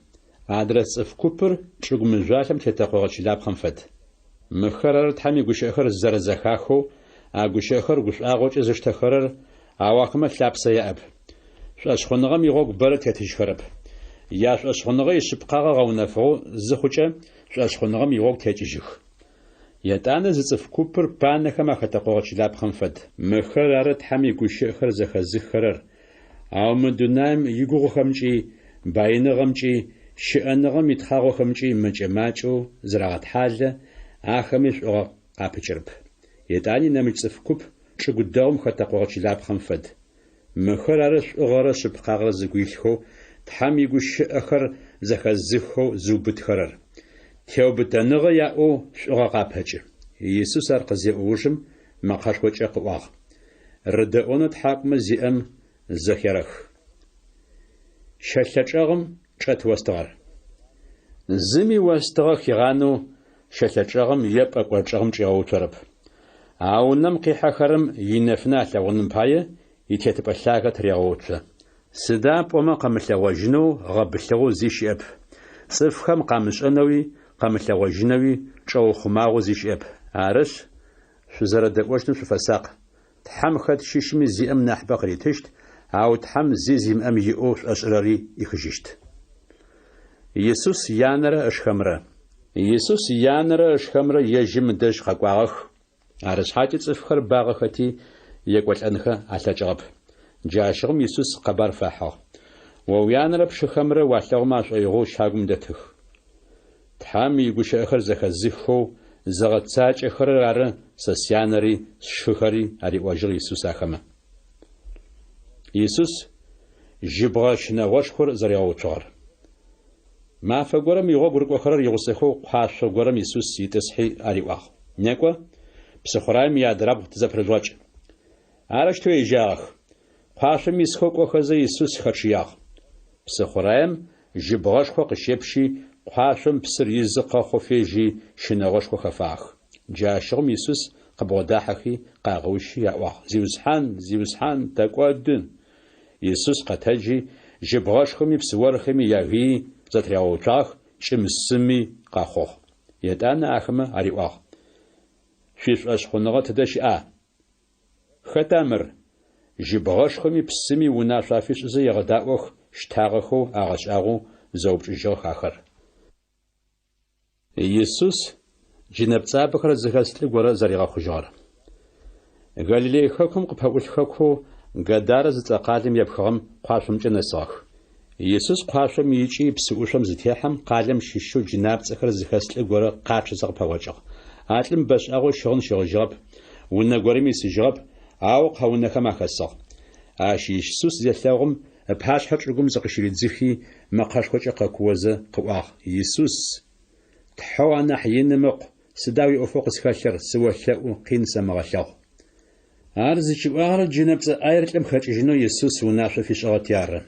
Адрэ цӏыф купыр чӏыгу мыжъуалъэм тетэкъогъэ чылапхъэм фэд. Мыхэр ары Тхьэм игущыӏэхэр зэрэзэхахэу, а гущыӏэхэр гушӏуагъокӏэ зыштэхэрэр, ау ахэмэ лъапсэ яӏэп. Шӏошъхъуныгъэм игъогу бэрэ тетыжьхэрэп. Яшӏошъхъуныгъэ ишъыпкъагъэ гъэунэфыгъэу зыхъукӏэ, шӏошъхъуныгъэм игъогу текӏыжьых. Етӏанэ зы цӏыф купыр панэхэм ахэтэкъогъэ чылапхъэм фэд. Мыхэр ары Тхьэм игущыӏэхэр зэхэзыххэрэр, ау мы дунаим игугъухэмкӏи, баиныгъэмкӏи, щыӏэныгъэм итхъагъохэмкӏи мэкӏэ-макӏэу зырагъэтхьалэ, ахэми шӏугъэ къапыкӏырэп. Етӏани нэмыкӏ цӏыф куп чӏыгу дэгъум хэтэкъогъэ чылапхъэм фэд. Мыхэр ары шӏугъэрэ шъыпкъагъэрэ зыгу илъхэу, Тхьэм игущыӏэхэр зэхэзыххэу зыубытхэрэр. Теубытэныгъэ яӏэу шӏугъэ къапэкӏы. Исус ар къызеӏо ужым мэкъэшхокӏэ къыӏуагъ, Рыдэӏонэу тхьакӏумэ зиӏэм зэхерэх. Щэлъэ чӏэгъым чӏэт остыгъэр. Зыми остыгъэ хигъанэу щэлъэ чӏэгъым е пӏэкӏор чӏэгъым чӏигъэуцорэп. А унэм къихьэхэрэм инэфынэ алъэгъуным пае итетыпӏэ лъагэ тырегъэуцо. Сыда пӏомэ къэмылъэгъожьынэу гъэбылъыгъэу зи щыӏэп. Цӏыфхэм къамышӏэнэуи къэмылъэгъожьынэуи чӏэухъумагъэу зи щыӏэп. Арышъ, шъузэрэдэӏощтым шъуфэсакъ. Тхьэм хэт щыщми зиӏэм нахьыбэ къыритыщт, ау Тхьэм зи зимыӏэм иӏэу шӏошӏырэри ӏихыжьыщт. Исус янэрэ ышхэмрэ. Исус янэрэ ышхэмрэ ежьым ыдэжь къэкӏуагъэх, арышъхьакӏэ цӏыфхэр багъэхэти, екӏолӏэнхэ алъэкӏыгъэп. Джащыгъум Исус къэбар фахьыгъ. О уянэрэ пшыхэмрэ уалъэгъумэ ашӏоигъоу щагум дэтых. Тхьэм игущыӏэхэр зэхэзыххэу зыгъэцакӏэхэрэр ары сэ сянэри сшыхэри, ариӏожьыгъ Исус ахэмэ. Исус жьыбгъэ щынэгъошхор зэригъэуцугъэр. Мафэ горэм игъогу рыкӏохэрэр игъусэхэу къуашъо горэм Исус итӏысхьи ариӏуагъ, Некӏо, псыхъураем иадрабгъу тызэпырыжъугъэкӏ. Арэущтэу ежьагъэх. Къуашъом исхэу кӏохэзэ Исус хэчъыягъ. Псыхъураем жьыбгъэшхо къыщепщи, къуашъом псыр изы къэхъоу фежьи, щынэгъошхо хэфагъэх. Джащыгъум Исус къыбгъодахьэхи, къагъэущи аӏуагъ, Зиусхьан, Зиусхьан, тэкӏоды! Исус къэтэджи, жьыбгъэшхоми псыорхэми ягыий зэтыригъэуцуагъэх, кӏым-сыми къэхъугъ. Етӏанэ ахэмэ ариӏуагъ, Шъуишӏошъхъуныгъэ тыдэ щыӏа? Хэта мыр? Жьыбгъэшхоми псыми унашъо афишӏызэ егъэдаӏох, щтагъэхэу, агъэшӏагъоу зэупчӏыжьыгъэх ахэр. Исус джынэпцӏабэхэр зыхэс лӏы горэ зэригъэхъужьыгъэр. Галилей хэкум къыпэӏулъ хэкоу Гадарэ зыцӏэ къалэм епхыгъэм къуашъомкӏэ нэсыгъэх. Исус къуашъом икӏи псыӏушъом зытехьэм, къалэм щыщэу джынапцӏэхэр зыхэс лӏы горэ къачъэзэ къыпэгъокӏыгъ. А лӏым бэшӏагъэу щыгъын щыгъыжьыгъэп, унэ горэми исыжьыгъэп, ау къэунэхэм ахэсыгъ. Ащ Исус зелъэгъум, ыпашъхьэ чӏыгум зыкъыщыридзыхи, мэкъэшхокӏэ къэкуозэ къыӏуагъ, Исус, Тхьэу анахь Иным Ыкъу, сыда уиӏофэу къысхэлъыр, сыолъэӏу, къин сэмыгъэлъэгъу. Ар зыкӏиӏуагъэр джынэпцӏэ ӏаер лӏым хэкӏыжьынэу Исус унашъо фишӏыгъэти ары.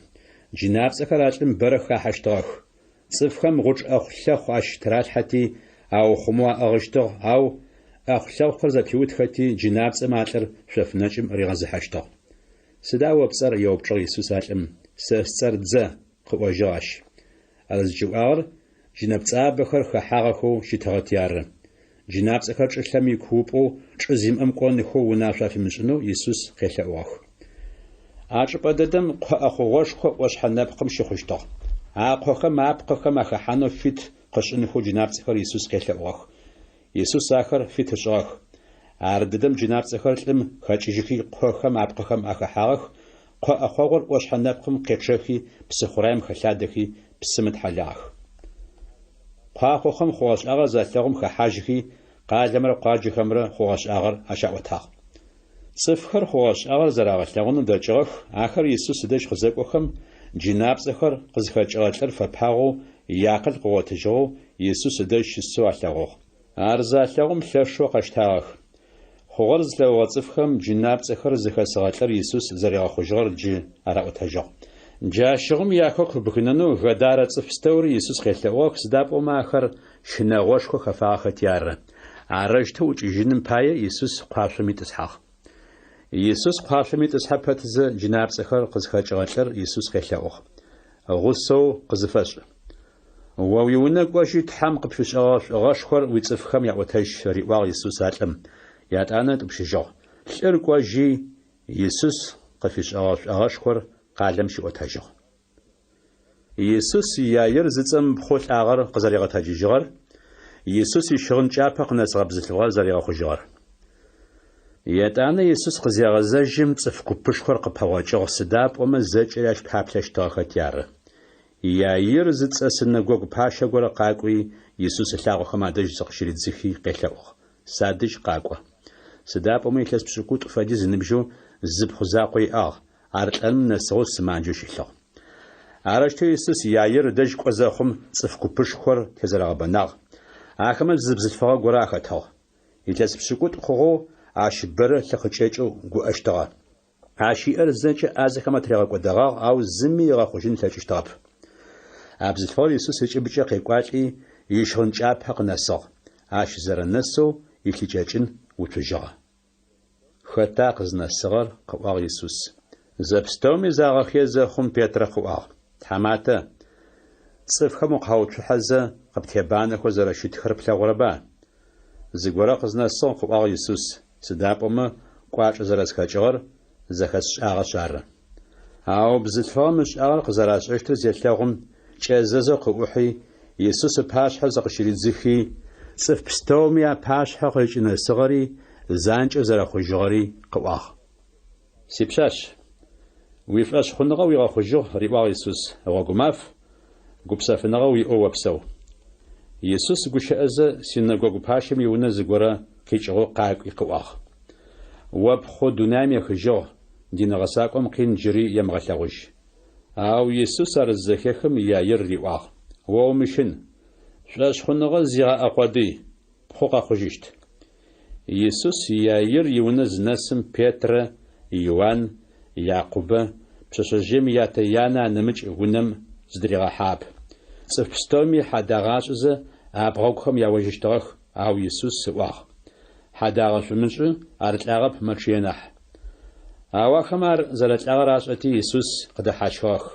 Джынапцӏэхэр а лӏым бэрэ хахьэщтыгъэх. Цӏыфхэм гъучӏ ӏэхъу-лъэхъу ащ тыралъхьэти, аухъумэу аӏыгъыщтыгъ, ау ӏэхъу-лъэхъухэр зэпиутхэти, джынапцӏэмэ а лӏыр шъоф нэкӏым ригъэзыхьэщтыгъ. Сыда о пцӏэр? еупчӏыгъ Исус а лӏым. Сэ сцӏэр Дзэ, къыӏожьыгъ ащ. Ар зыкӏиӏуагъэр джынэпцӏабэхэр хэхьагъэхэу щытыгъэти ары. Джынапцӏэхэр чӏылъэм икуупӏэу чӏы зимыӏэм кӏонхэу унашъо афимышӏынэу Исус къелъэӏугъэх. А чӏыпӏэ дэдэм къо ӏэхъогъошхо ӏошъхьэ нэпкъым щыхъущтыгъ. А къохэм апкъыхэм ахэхьанэу фит къышӏынхэу джынапцӏэхэр Исус къелъэӏугъэх. Исус ахэр фит ышӏыгъэх. Ардэдэм джынапцӏэхэр лӏым хэкӏыжьыхи къохэм апкъыхэм ахэхьагъэх, къо ӏэхъогъур ӏошъхьэ нэпкъым къечъэхи псыхъураем хэлъадэхи псым ытхьэлагъэх. Куахъохэм хъугъэ-шӏагъэр залъэгъум хэхьажьхи, къалэмрэ къуаджэхэмрэ хъугъэ-шӏагъэр ащаӏотагъ. Цӏыфхэр хъугъэ-шӏагъэр зэрагъэлъэгъунэу дэкӏыгъэх, ахэр Исус ыдэжь къызэкӏохэм, джынапцӏэхэр къызхэкӏыгъэ лӏыр фэпагъэу, иакъыл къыгъотыжьыгъэу Исус ыдэжь щысэу алъэгъугъ. Ар залъэгъум лъэшэу къэщтагъэх. Хъугъэр зылъэгъугъэ цӏыфхэм джынапцӏэхэр зыхэсыгъэ лӏыр Исус зэригъэхъужьыгъэр джы араӏотэжьыгъ. Джащыгъум яхэку ыбгынэнэу Гадарэ цӏыф пстэури Исус къелъэӏугъэх, сыда пӏомэ ахэр щынэгъошхо хэфагъэхэти ары. Арэущтэу ӏукӏыжьыным пае Исус къуашъом итӏысхьагъ. Исус къуашъом итӏысхьэ пэтзэ джынапцӏэхэр къызхэкӏыгъэ лӏыр Исус къелъэӏугъ, Гъусэу къызыфэшӏ. О уиунэ кӏожьи, Тхьэм къыпфишӏэгъэ шӏугъэшхор уицӏыфхэм яӏотэжь, риӏуагъ Исус а лӏым. Етӏанэ ытӏупщыжьыгъ. Лӏыр кӏожьи, Исус къыфишӏэгъэ шӏугъэшхор къалэм щиӏотэжьыгъ. Исус Иаир зыцӏэм ыпхъу лӏагъэр къызэригъэтэджыжьыгъэр, Исус ищыгъын кӏапэ къынэсыгъэ бзылъфыгъэр зэригъэхъужьыгъэр. Етӏанэ Исус къызегъэзэжьым, цӏыф купышхор къыпэгъокӏыгъ, сыда пӏомэ зэкӏэри ащ паплъэщтыгъэхэти ары. Иаир зыцӏэ синэгогу пащэ горэ къакӏуи, Исус ылъакъохэм адэжь зыкъыщыридзыхи къелъэӏугъ, Садэжь къакӏо. Сыда пӏомэ илъэс пшӏыкӏутӏу фэдиз ыныбжьэу зы пхъу закъо иӏагъ, ар лӏэным нэсыгъэу сымаджэу щылъыгъ. Арэущтэу Исус Иаир ыдэжь кӏо зэхъум, цӏыф купышхор тезэрэгъэбэнагъ. Ахэмэ зы бзылъфыгъэ горэ ахэтыгъ. Илъэс пшӏыкӏутӏу хъугъэу ащ бэрэ лъыкъыкӏэкӏэу гуӏэщтыгъэ. Ащ иӏэр зэкӏэ ӏазэхэм атыригъэкӏодэгъагъ, ау зыми ыгъэхъужьын ылъэкӏыщтыгъэп. А бзылъфыгъэр Исус ыкӏыбыкӏэ къекӏуалӏи, ищыгъын кӏапэ къынэсыгъ. Ащ зэрэнэсэу илъыкӏэкӏын уцужьыгъэ. Хэта къызнэсыгъэр? къыӏуагъ Исус. Зэпстэуми загъэхые зэхъум, Петрэ къыӏуагъ, Тхьаматэ, цӏыфхэм укъауцухьэзэ, къыптебанэхэу зэрэщытхэр плъэгъурэба? Зыгорэ къызнэсыгъ, къыӏуагъ Исус, сыда пӏомэ кӏуачӏэ зэрэсхэкӏыгъэр зэхэсшӏагъэшъ ары. Ау бзылъфыгъэм ышӏагъэр къызэрашӏэщтыр зелъэгъум, кӏэзэзэу къыӏухьи, Исус ыпашъхьэ зыкъыщыридзыхи, цӏыф пстэуми апашъхьэ къызкӏынэсыгъэри, занкӏэу зэрэхъужьыгъэри къыӏуагъ. Сипшъашъ, уишӏошъхъуныгъэ уигъэхъужьыгъ, риӏуагъ Исус, гъогумаф, гупсэфыныгъэ уиӏэу опсэу. Исус гущыӏэзэ, синэгогу пащэм иунэ зыгорэ къикӏыгъэу къакӏуи къыӏуагъ. О пхъу дунаим ехыжьыгъ, дин гъэсакӏом къин джыри емыгъэлъэгъужь. Ау Исус ар зызэхехым Иаир риӏуагъ, О умыщын, шӏошъхъуныгъэ зигъаӏэ къодый, ппхъу къэхъужьыщт. Исус Иаир иунэ зынэсым Петрэ, Иуан, Якъубэ, пшъэшъэжъыем ятэ-янэ анэмыкӏ унэм зыдыригъэхьагъэп. Цӏыф пстэуми хьадагъэ ашӏызэ, абгъэгухэм яожьыщтыгъэх, ау Исус ыӏуагъ, Хьадагъэ шъумышӏы, ар лӏагъэп, мэчъые нахь. Ау ахэмэ ар зэрэлӏагъэр ашӏэти, Исус къыдэхьащхыгъэх.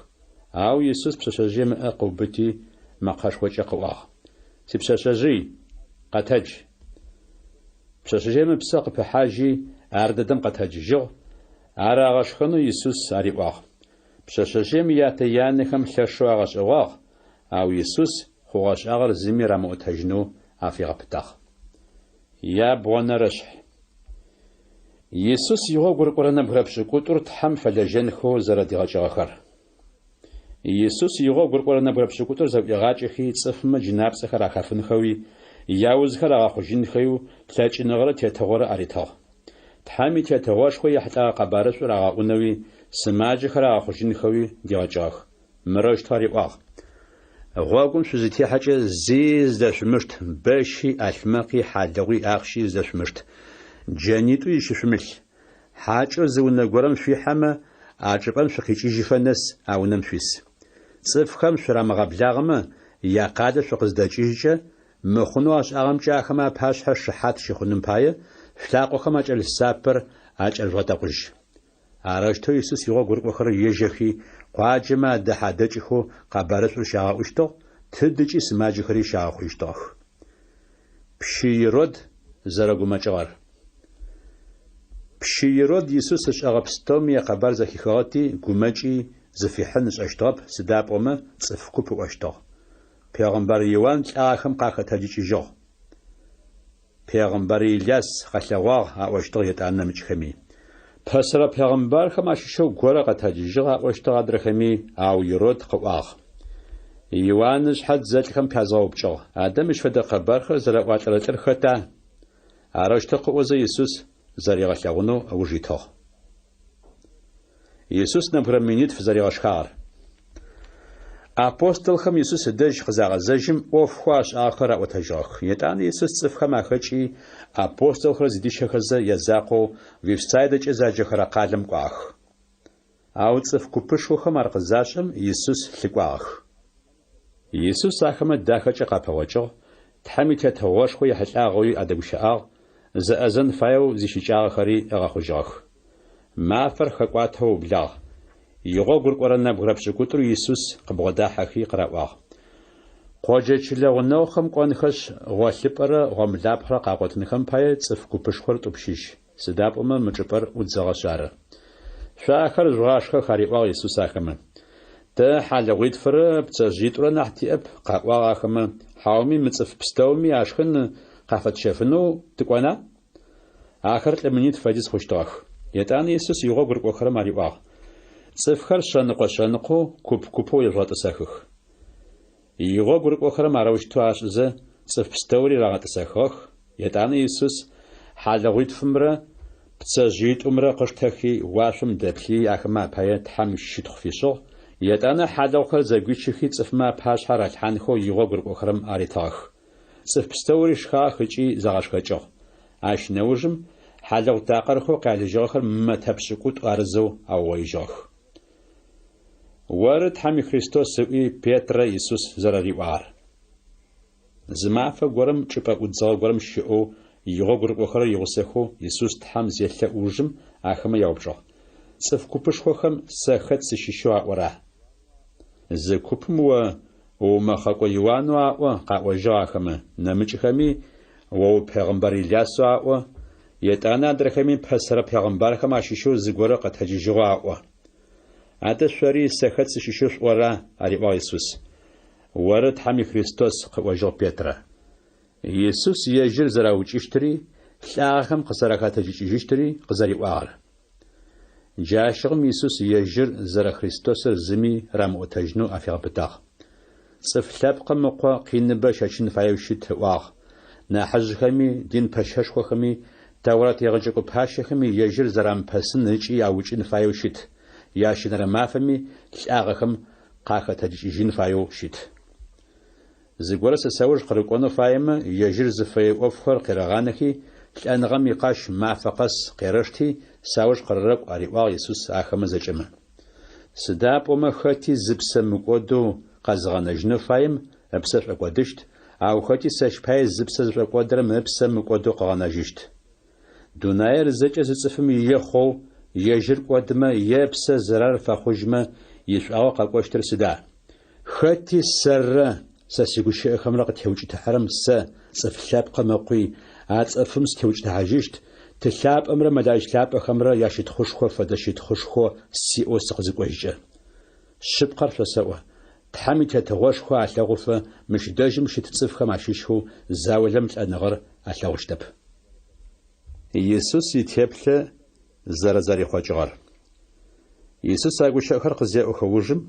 Ау Исус пшъэшъэжъыем ыӏэ къыубыти, мэкъэшхокӏэ къыӏуагъ, Сипшъэшъэжъый, къэтэдж! Пшъэшъэжъыем ыпсэ къыпыхьажьи, ардэдэм къэтэджыжьыгъ, ар агъэшхэнэу Исус ариӏуагъ. Пшъэшъэжъыем ятэ-янэхэм лъэшэу агъэшӏэгъуагъ, ау Исус хъугъэ-шӏагъэр зыми рамыӏотэжьынэу афигъэпытагъ. Ябгъонэрэшъхь. Исус игъогу рыкӏорэ нэбгырэ пшӏыкӏутӏур Тхьэм фэлэжьэнхэу зэрэдигъэкӏыгъэхэр. Исус игъогу рыкӏорэ нэбгырэ пшӏыкӏутӏур зэӏуигъакӏэхи, цӏыфмэ джынапцӏэхэр ахафынхэуи, яузхэр агъэхъужьынхэю лъэкӏыныгъэрэ тетыгъорэ аритыгъ. Тхьэм и Тетыгъошхо ехьылӏэгъэ къэбарышӏур агъэӏунэуи, сымаджэхэр агъэхъужьынхэуи дигъэкӏыгъэх. Мырэущтэу ариӏуагъ, Гъогум шъузытехьэкӏэ зи зыдэшъумышт, бэщи, ӏалъмэкъи, хьалыгъуи, ахъщи зыдэшъумышт. Джэнитӏуи зыщышъумылъ. Хьакӏэу зы унэ горэм шъуихьэмэ, а чӏыпӏэм шъукъикӏыжьыфэ нэс а унэм шъуис. Цӏыфхэм шъурамыгъэблагъэмэ, якъалэ шъукъызыдэкӏыжькӏэ, мыхъунэу ашӏагъэмкӏэ ахэмэ апашъхьэ шыхьат щыхъуным пае, шъулъакъохэм акӏэлъ сапэр акӏэрыжъугъэтэкъужь. Арэущтэу Исус игъогу рыкӏохэрэр ежьэхи, къуаджэмэ адэхьэ-адэкӏыхэу къэбарышӏур щагъэӏущтыгъ, тыдыкӏи сымаджэхэри щагъэхъужьыщтыгъэх. Пщы Ирод зэрэгумэкӏыгъэр. Пщы Ирод Исус ышӏэгъэ пстэуми якъэбар зэхихыгъэти, гумэкӏи, зыфихьын ышӏэщтыгъэп, сыда пӏомэ цӏыф куп ыӏощтыгъ. Пегъымбар Иуан лӏагъэхэм къахэтэджыкӏыжьыгъ. Пегъымбар Иляс къэлъэгъуагъ, аӏощтыгъ етӏанэ нэмыкӏхэми. Пэсэрэ пегъымбархэм ащыщэу горэ къэтэджыжьыгъ, аӏощтыгъ адрэхэми, ау Ирод къыӏуагъ. Иуан ышъхьэ дзэлӏхэм пязгъэупкӏыгъ. Адэ мыщ фэдэ къэбархэр зэраӏуалӏэрэ лӏыр хэта? Арэущтэу къыӏозэ Исус зэригъэлъэгъунэу ыуж итыгъ. Исус нэбгырэ минитф зэригъэшхагъэр. Апостолхэм Исус ыдэжь къызагъэзэжьым, ӏофхэу ашӏагъэхэр раӏотэжьыгъэх. Етӏанэ Исус цӏыфхэм ахэкӏи, апостолхэр зыдищэхэзэ, язакъоу Вифсайдэкӏэ заджэхэрэ къалэм кӏуагъэх. Ау цӏыф купышхохэм ар къызашӏэм, Исус лъыкӏуагъэх. Исус ахэмэ дахэкӏэ къапэгъокӏыгъ, Тхьэм и Тетыгъошхо ехьылӏагъэуи адэгущыӏагъ, зэӏэзэн фаеу зищыкӏагъэхэри ыгъэхъужьыгъэх. Мафэр хэкӏуатэу ыублагъ. Игъогу рыкӏорэ нэбгырэ пшӏыкӏутӏур Исус къыбгъодахьэхи къыраӏуагъ. Къоджэ чылэ гъунэгъухэм кӏонхэшъ, гъолъыпӏэрэ гъомылапхъэрэ къагъотынхэм пае цӏыф купышхор тӏупщыжь, сыда пӏомэ мы чӏыпӏэр ӏудзыгъэшъ ары. Шъо ахэр жъугъашхэх, ариӏуагъ Исус ахэмэ. Тэ хьалыгъуитфырэ пцэжъыитӏурэ нахь тиӏэп, къаӏуагъ ахэмэ, хьауми мы цӏыф пстэуми ашхын къафэтщэфынэу тыкӏона? Ахэр лӏы минитф фэдиз хъущтыгъэх. Етӏанэ Исус игъогу рыкӏохэрэм ариӏуагъ, Цӏыфхэр шъэныкъо-шъэныкъоу, куп-купэу ежъугъэтӏысэхых. Игъогу рыкӏохэрэм арэущтэу ашӏызэ, цӏыф пстэури рагъэтӏысэхыгъэх. Етӏанэ Исус хьалыгъуитфымрэ пцэжъыитӏумрэ къыштэхи, уашъом дэплъыий ахэмэ апае Тхьэм щытхъу фишӏыгъ, етӏанэ хьалыгъухэр зэгуичыхи цӏыфмэ апашъхьэ ралъхьанхэу игъогу рыкӏохэрэм аритыгъэх. Цӏыф пстэури шхагъэх ыкӏи загъэшхэкӏыгъ. Ащ нэужым хьалыгъу такъырхэу къялыжьыгъэхэр мэтэ пшӏыкӏутӏу арызэу аугъоижьыгъэх. Оры Тхьэм и Христос ыӏуи Петрэ Исус зэрэриӏуагъэр. Зы мафэ горэм чӏыпӏэ ӏудзыгъэ горэм щыӏэу игъогу рыкӏохэрэр игъусэхэу Исус Тхьэм зелъэӏу ужым ахэмэ яупчӏыгъ, Цӏыф купышхохэм сэ хэт сыщыщэу аӏора? Зы купым о уумэхъэкӏо Иуанэу аӏо, къаӏожьыгъ ахэмэ, нэмыкӏхэми о упегъымбар Илясэу аӏо, етӏанэ адрэхэми пэсэрэ пегъымбархэм ащыщэу зыгорэ къэтэджыжьыгъэу аӏо. Адэ шъори сэ хэт сыщыщэу шъуӏора? ариӏуагъ Исус. Оры Тхьэм и Христос, къыӏожьыгъ Петрэ. Исус ежьыр зэраукӏыщтыри, лӏагъэхэм къызэрахэтэджыкӏыжьыщтыри къызэриӏуагъэр. Джащыгъум Исус ежьыр зэрэ Христосыр зыми рамыӏотэжьынэу афигъэпытагъ. Цӏыф Лъэпкъым Ыкъо къиныбэ ыщэчын фаеу щыт, ыӏуагъ. Нахьыжъхэми, дин пэщэшхохэми, Тэурат егъэджэкӏо пащэхэми ежьыр зэрамыпэсын ыкӏи аукӏын фаеу щыт, ящэнэрэ мафэми лӏагъэхэм къахэтэджыкӏыжьын фаеу щыт. Зыгорэ сэ сауж къырыкӏонэу фаемэ, ежьыр зыфэе ӏофхэр къерэгъанэхи, лӏэныгъэм икъащ мафэ къэс къерэшти, сауж къырэрэкӏу, ариӏуагъ Исус ахэмэ зэкӏэмэ. Сыда пӏомэ хэти зыпсэ мыкӏодэу къэзыгъэнэжьынэу фаем ыпсэ шӏокӏодыщт, ау хэти сэщ пае зыпсэ зышӏокӏодырэм ыпсэ мыкӏодэу къыгъэнэжьыщт. Дунаир зэкӏэ зы цӏыфым ие хъоу, ежьыр кӏодымэ е ыпсэ зэрар фэхъужьмэ, ишӏуагъэу къэкӏощтыр сыда? Хэти сэррэ сэ сигущыӏэхэмрэ къытеукӏытыхьэрэм сэ, Цӏыф Лъэпкъым Ыкъуи, а цӏыфым сытеукӏытыхьажьыщт, Ты лъапӏэмрэ мэлаӏич лъапӏэхэмрэ ящытхъушхо фэдэ щытхъушхо сиӏэу сыкъызыкӏожькӏэ. Шъыпкъэр шъосэӏо, Тхьэм и Тетыгъошхо алъэгъуфэ мыщ дэжьым щыт цӏыфхэм ащыщхэу заулэм лӏэныгъэр алъэгъущтэп. Исус итеплъэ зэрэзэрихъокӏыгъэр. Исус а гущыӏэхэр къызеӏохэ ужым,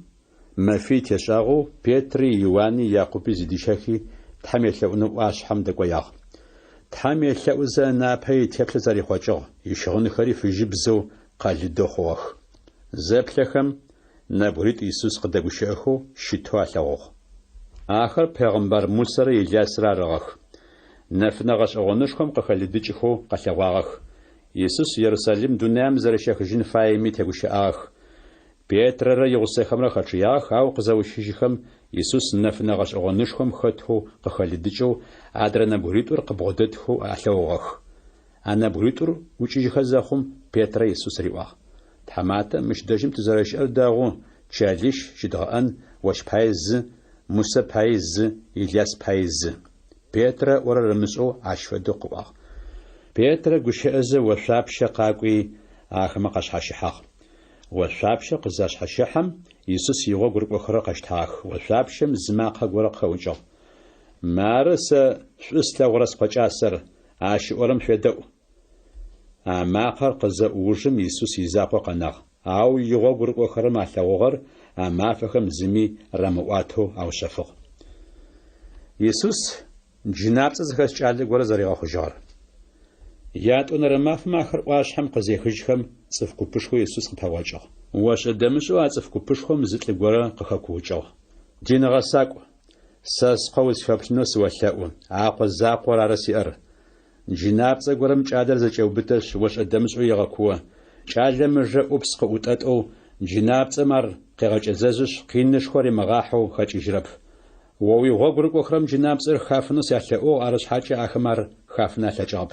мэфий тешӏагъэу, Петри, Иуани, Якъуби зыдищэхи, Тхьэм елъэӏунэу ӏуашъхьэм дэкӏоягъ. Тхьэм елъэӏузэ ынапэ итеплъэ зэрихъокӏыгъ, ищыгъынхэри фыжьыбзэу къэлыдэу хъугъэх. Зэплъэхэм, нэбгыритӏу Исус къыдэгущыӏэхэу щытэу алъэгъугъ. Ахэр пегъымбар Мусэрэ Илясрэ арыгъэх. Нэфынэ гъэшӏэгъонышхом къыхэлыдыкӏхэу къэлъэгъуагъэх. Исус Ерусалим дунаим зэрэщехыжьын фаеми тегущыӏагъэх. Петрэрэ игъусэхэмрэ хэчъыягъэх, ау къызэущыжьыхэм, Исус нэфынэ гъэшӏэгъонышхом хэтэу къыхэлыдыкӏэу, адрэ нэбгыритӏур къыбгъодэтхэу алъэгъугъэх. А нэбгыритӏур ӏукӏыжьхэ зэхъум, Петрэ Исус риӏуагъ, Тхьаматэ, мыщ дэжьым тызэрэщыӏэр дэгъу, чэлищ щыдгъэӏэн, ощ пае зы, Мусэ паий зы, Иляс паий зы. Петрэ ыӏорэр ымышӏэу ащ фэдэу къыӏуагъ. Петрэ гущыӏэзэ ошъуапщэ къакӏуи, ахэмэ къашъхьащыхьагъ. Ошъуапщэр къызашъхьэщэхьэм, Исус игъогу рыкӏохэрэр къэщтагъэх. Ошъуапщэм зы макъэ горэ къыхэӏукӏыгъ. Мары сэ шӏу слъэгъурэ Скъо кӏасэр, ащ ыӏорэм шъуедэӏу. А макъэр къызэӏу ужым Исус изакъоу къэнагъ, ау игъогу рыкӏохэрэм алъэгъугъэр а мафэхэм зыми рамыӏуатэу аушъэфыгъ. Исус джынапцӏэ зыхэс кӏалэ горэ зэригъэхъужьыгъэр. Ятӏонэрэ мафэм ахэр ӏуашъхьэм къызехыжьхэм, цӏыф купышхо Исус къыпэгъокӏыгъ. Ошӏэ-дэмышӏэу а цӏыф купышхом зы лӏы горэ къыхэкуукӏыгъ, Дин гъэсакӏу, сэ скъо усфеплъынэу сыолъэӏу, а къо закъор ары сиӏэр. Джынапцӏэ горэм кӏалэр зэкӏеубытэшъ, ошӏэ-дэмышӏэу егъэкуо. Кӏалэм ыжэ ӏупс къыӏутӏэтӏэу, джынапцӏэм ар къегъэкӏэзэзышъ, къинышхо римыгъахьэу хэкӏыжьрэп. О уигъогу рыкӏохэрэм джынапцӏэр хафынэу сялъэӏугъ, арышъхьакӏэ ахэм ар хафын алъэкӏыгъэп.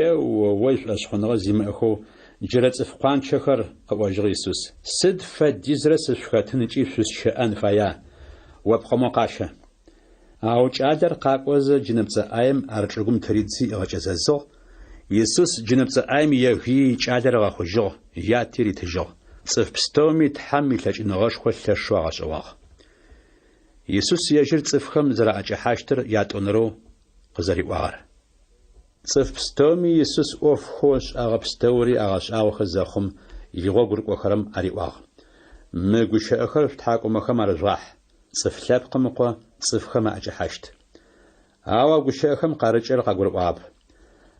Е-о-ой, шӏошъхъуныгъэ зимыӏэхэу джырэ цӏыф къуанчэхэр, къыӏожьыгъ Исус, сыд фэдизрэ сышъухэтын ыкӏи шъусщэӏэн фая? О пкъо мо къащэ. Ау кӏалэр къакӏозэ джынэпцӏэ ӏаем ар чӏыгум тыридзи ыгъэкӏэзэзыгъ, Исус джынэпцӏэ ӏаем егыий кӏалэр ыгъэхъужьыгъ, яти ритыжьыгъ. Цӏыф пстэуми Тхьэм илъэкӏыныгъэшхо лъэшэу агъэшӏэгъуагъ. Исус ежьыр цӏыфхэм зэраӏэкӏэхьащтыр ятӏонэрэу къызэриӏуагъэр. Цӏыф пстэуми Исус ӏофхэу ышӏагъэ пстэури агъэшӏагъохэ зэхъум, игъогу рыкӏохэрэм ариӏуагъ, Мы гущыӏэхэр шъутхьакӏумэхэм арыжъугъахь, Цӏыф Лъэпкъым Ыкъо цӏыфхэм аӏэкӏэхьащт. Ау а гущыӏэхэм къарыкӏырэр къагурыӏуагъэп.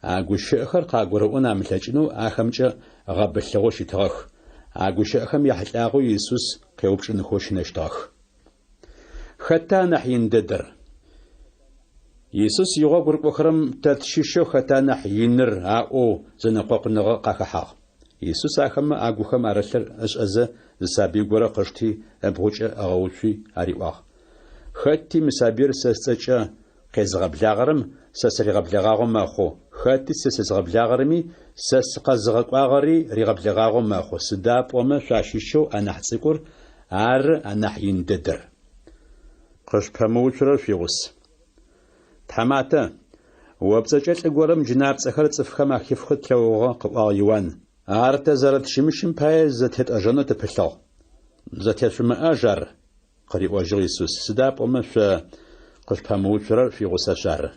А гущыӏэхэр къагурыӏон амылъэкӏынэу ахэмкӏэ гъэбылъыгъэу щытыгъэх, а гущыӏэхэм яхьылӏагъэу Исус къеупчӏынхэу щынэщтыгъэх. Хэта анахь ин дэдэр? Исус игъогу рыкӏохэрэм тэ тщыщэу хэта нахь иныр аӏоу зэнэкъокъуныгъэ къахэхьагъ. Исус ахэмэ агухэм арылъыр ышӏэзэ зы сабый горэ къышти ыбгъукӏэ ыгъэуцуи ариӏуагъ, Хэти мы сабыир сэ сцӏэкӏэ къезыгъэблагъэрэм сэ сыригъэблэгъагъэу мэхъу, хэти сэ сезыгъэблагъэрэми сэ сыкъэзыгъэкӏуагъэри ригъэблэгъагъэу мэхъу, сыда пӏомэ шъуащыщэу анахь цӏыкӏур ары анахь ин дэдэр. Къышъупэмыуцурэр шъуигъус. Тхьаматэ, о пцӏэкӏэ лӏы горэм джынапцӏэхэр цӏыфхэм ахифхэу тлъэгъугъэ, къыӏуагъ Иуан. Ар тэ зэрэтщымыщым пае зэтетӏэжэнэу тыпылъыгъ. Зэтешъумыӏаж ар, къыриӏожьыгъ Исус, сыда пӏомэ шъо къышъупэмыуцурэр шъуигъусэшъ ары.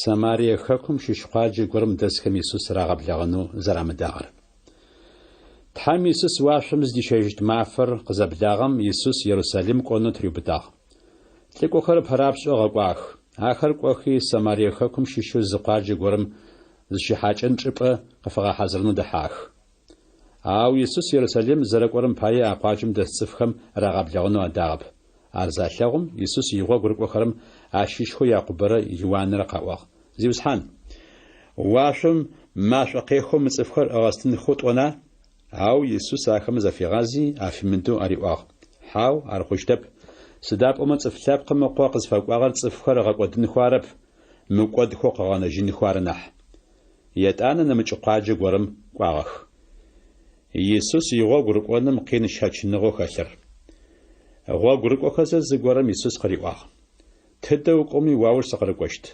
Самарие хэкум щыщ къуаджэ горэм дэсхэм Исус рагъэблэгъэнэу зэрамыдагъэр. Тхьэм Исус уашъом зыдищэжьыщт мафэр къызэблагъэм, Исус Ерусалим кӏонэу тыриубытагъ. Лӏыкӏохэр ыпэрапшӏэу ыгъэкӏуагъэх. Ахэр кӏохи, Самарие хэкум щыщэу зы къуаджэ горэм зыщыхьакӏэн чӏыпӏэ къыфагъэхьазырынэу дэхьагъэх. Ау Исус Ерусалим зэрэкӏорэм пае а къуаджэм дэс цӏыфхэм рагъэблэгъэнэу адагъэп. Ар залъэгъум, Исус игъогу рыкӏохэрэм ащыщхэу Якъубэрэ Иуанрэ къаӏуагъ, Зиусхьан, уашъом машӏо къехэу мы цӏыфхэр ыгъэстынхэу тӏона? Ау Исус ахэмэ зафигъази, афимыдэу ариӏуагъ, Хьау, ар хъущтэп, сыда пӏомэ Цӏыф Лъэпкъым Ыкъо къызфэкӏуагъэр цӏыфхэр ыгъэкӏодынхэу арэп, мыкӏодхэу къыгъэнэжьынхэу ары нахь. Етӏанэ нэмыкӏ къуаджэ горэм кӏуагъэх. Исус игъогу рыкӏоным къин щэчыныгъэу хэлъыр. Гъогу рыкӏохэзэ зыгорэм Исус къыриӏуагъ, Тыдэ укӏоми уауж сыкъырыкӏощт.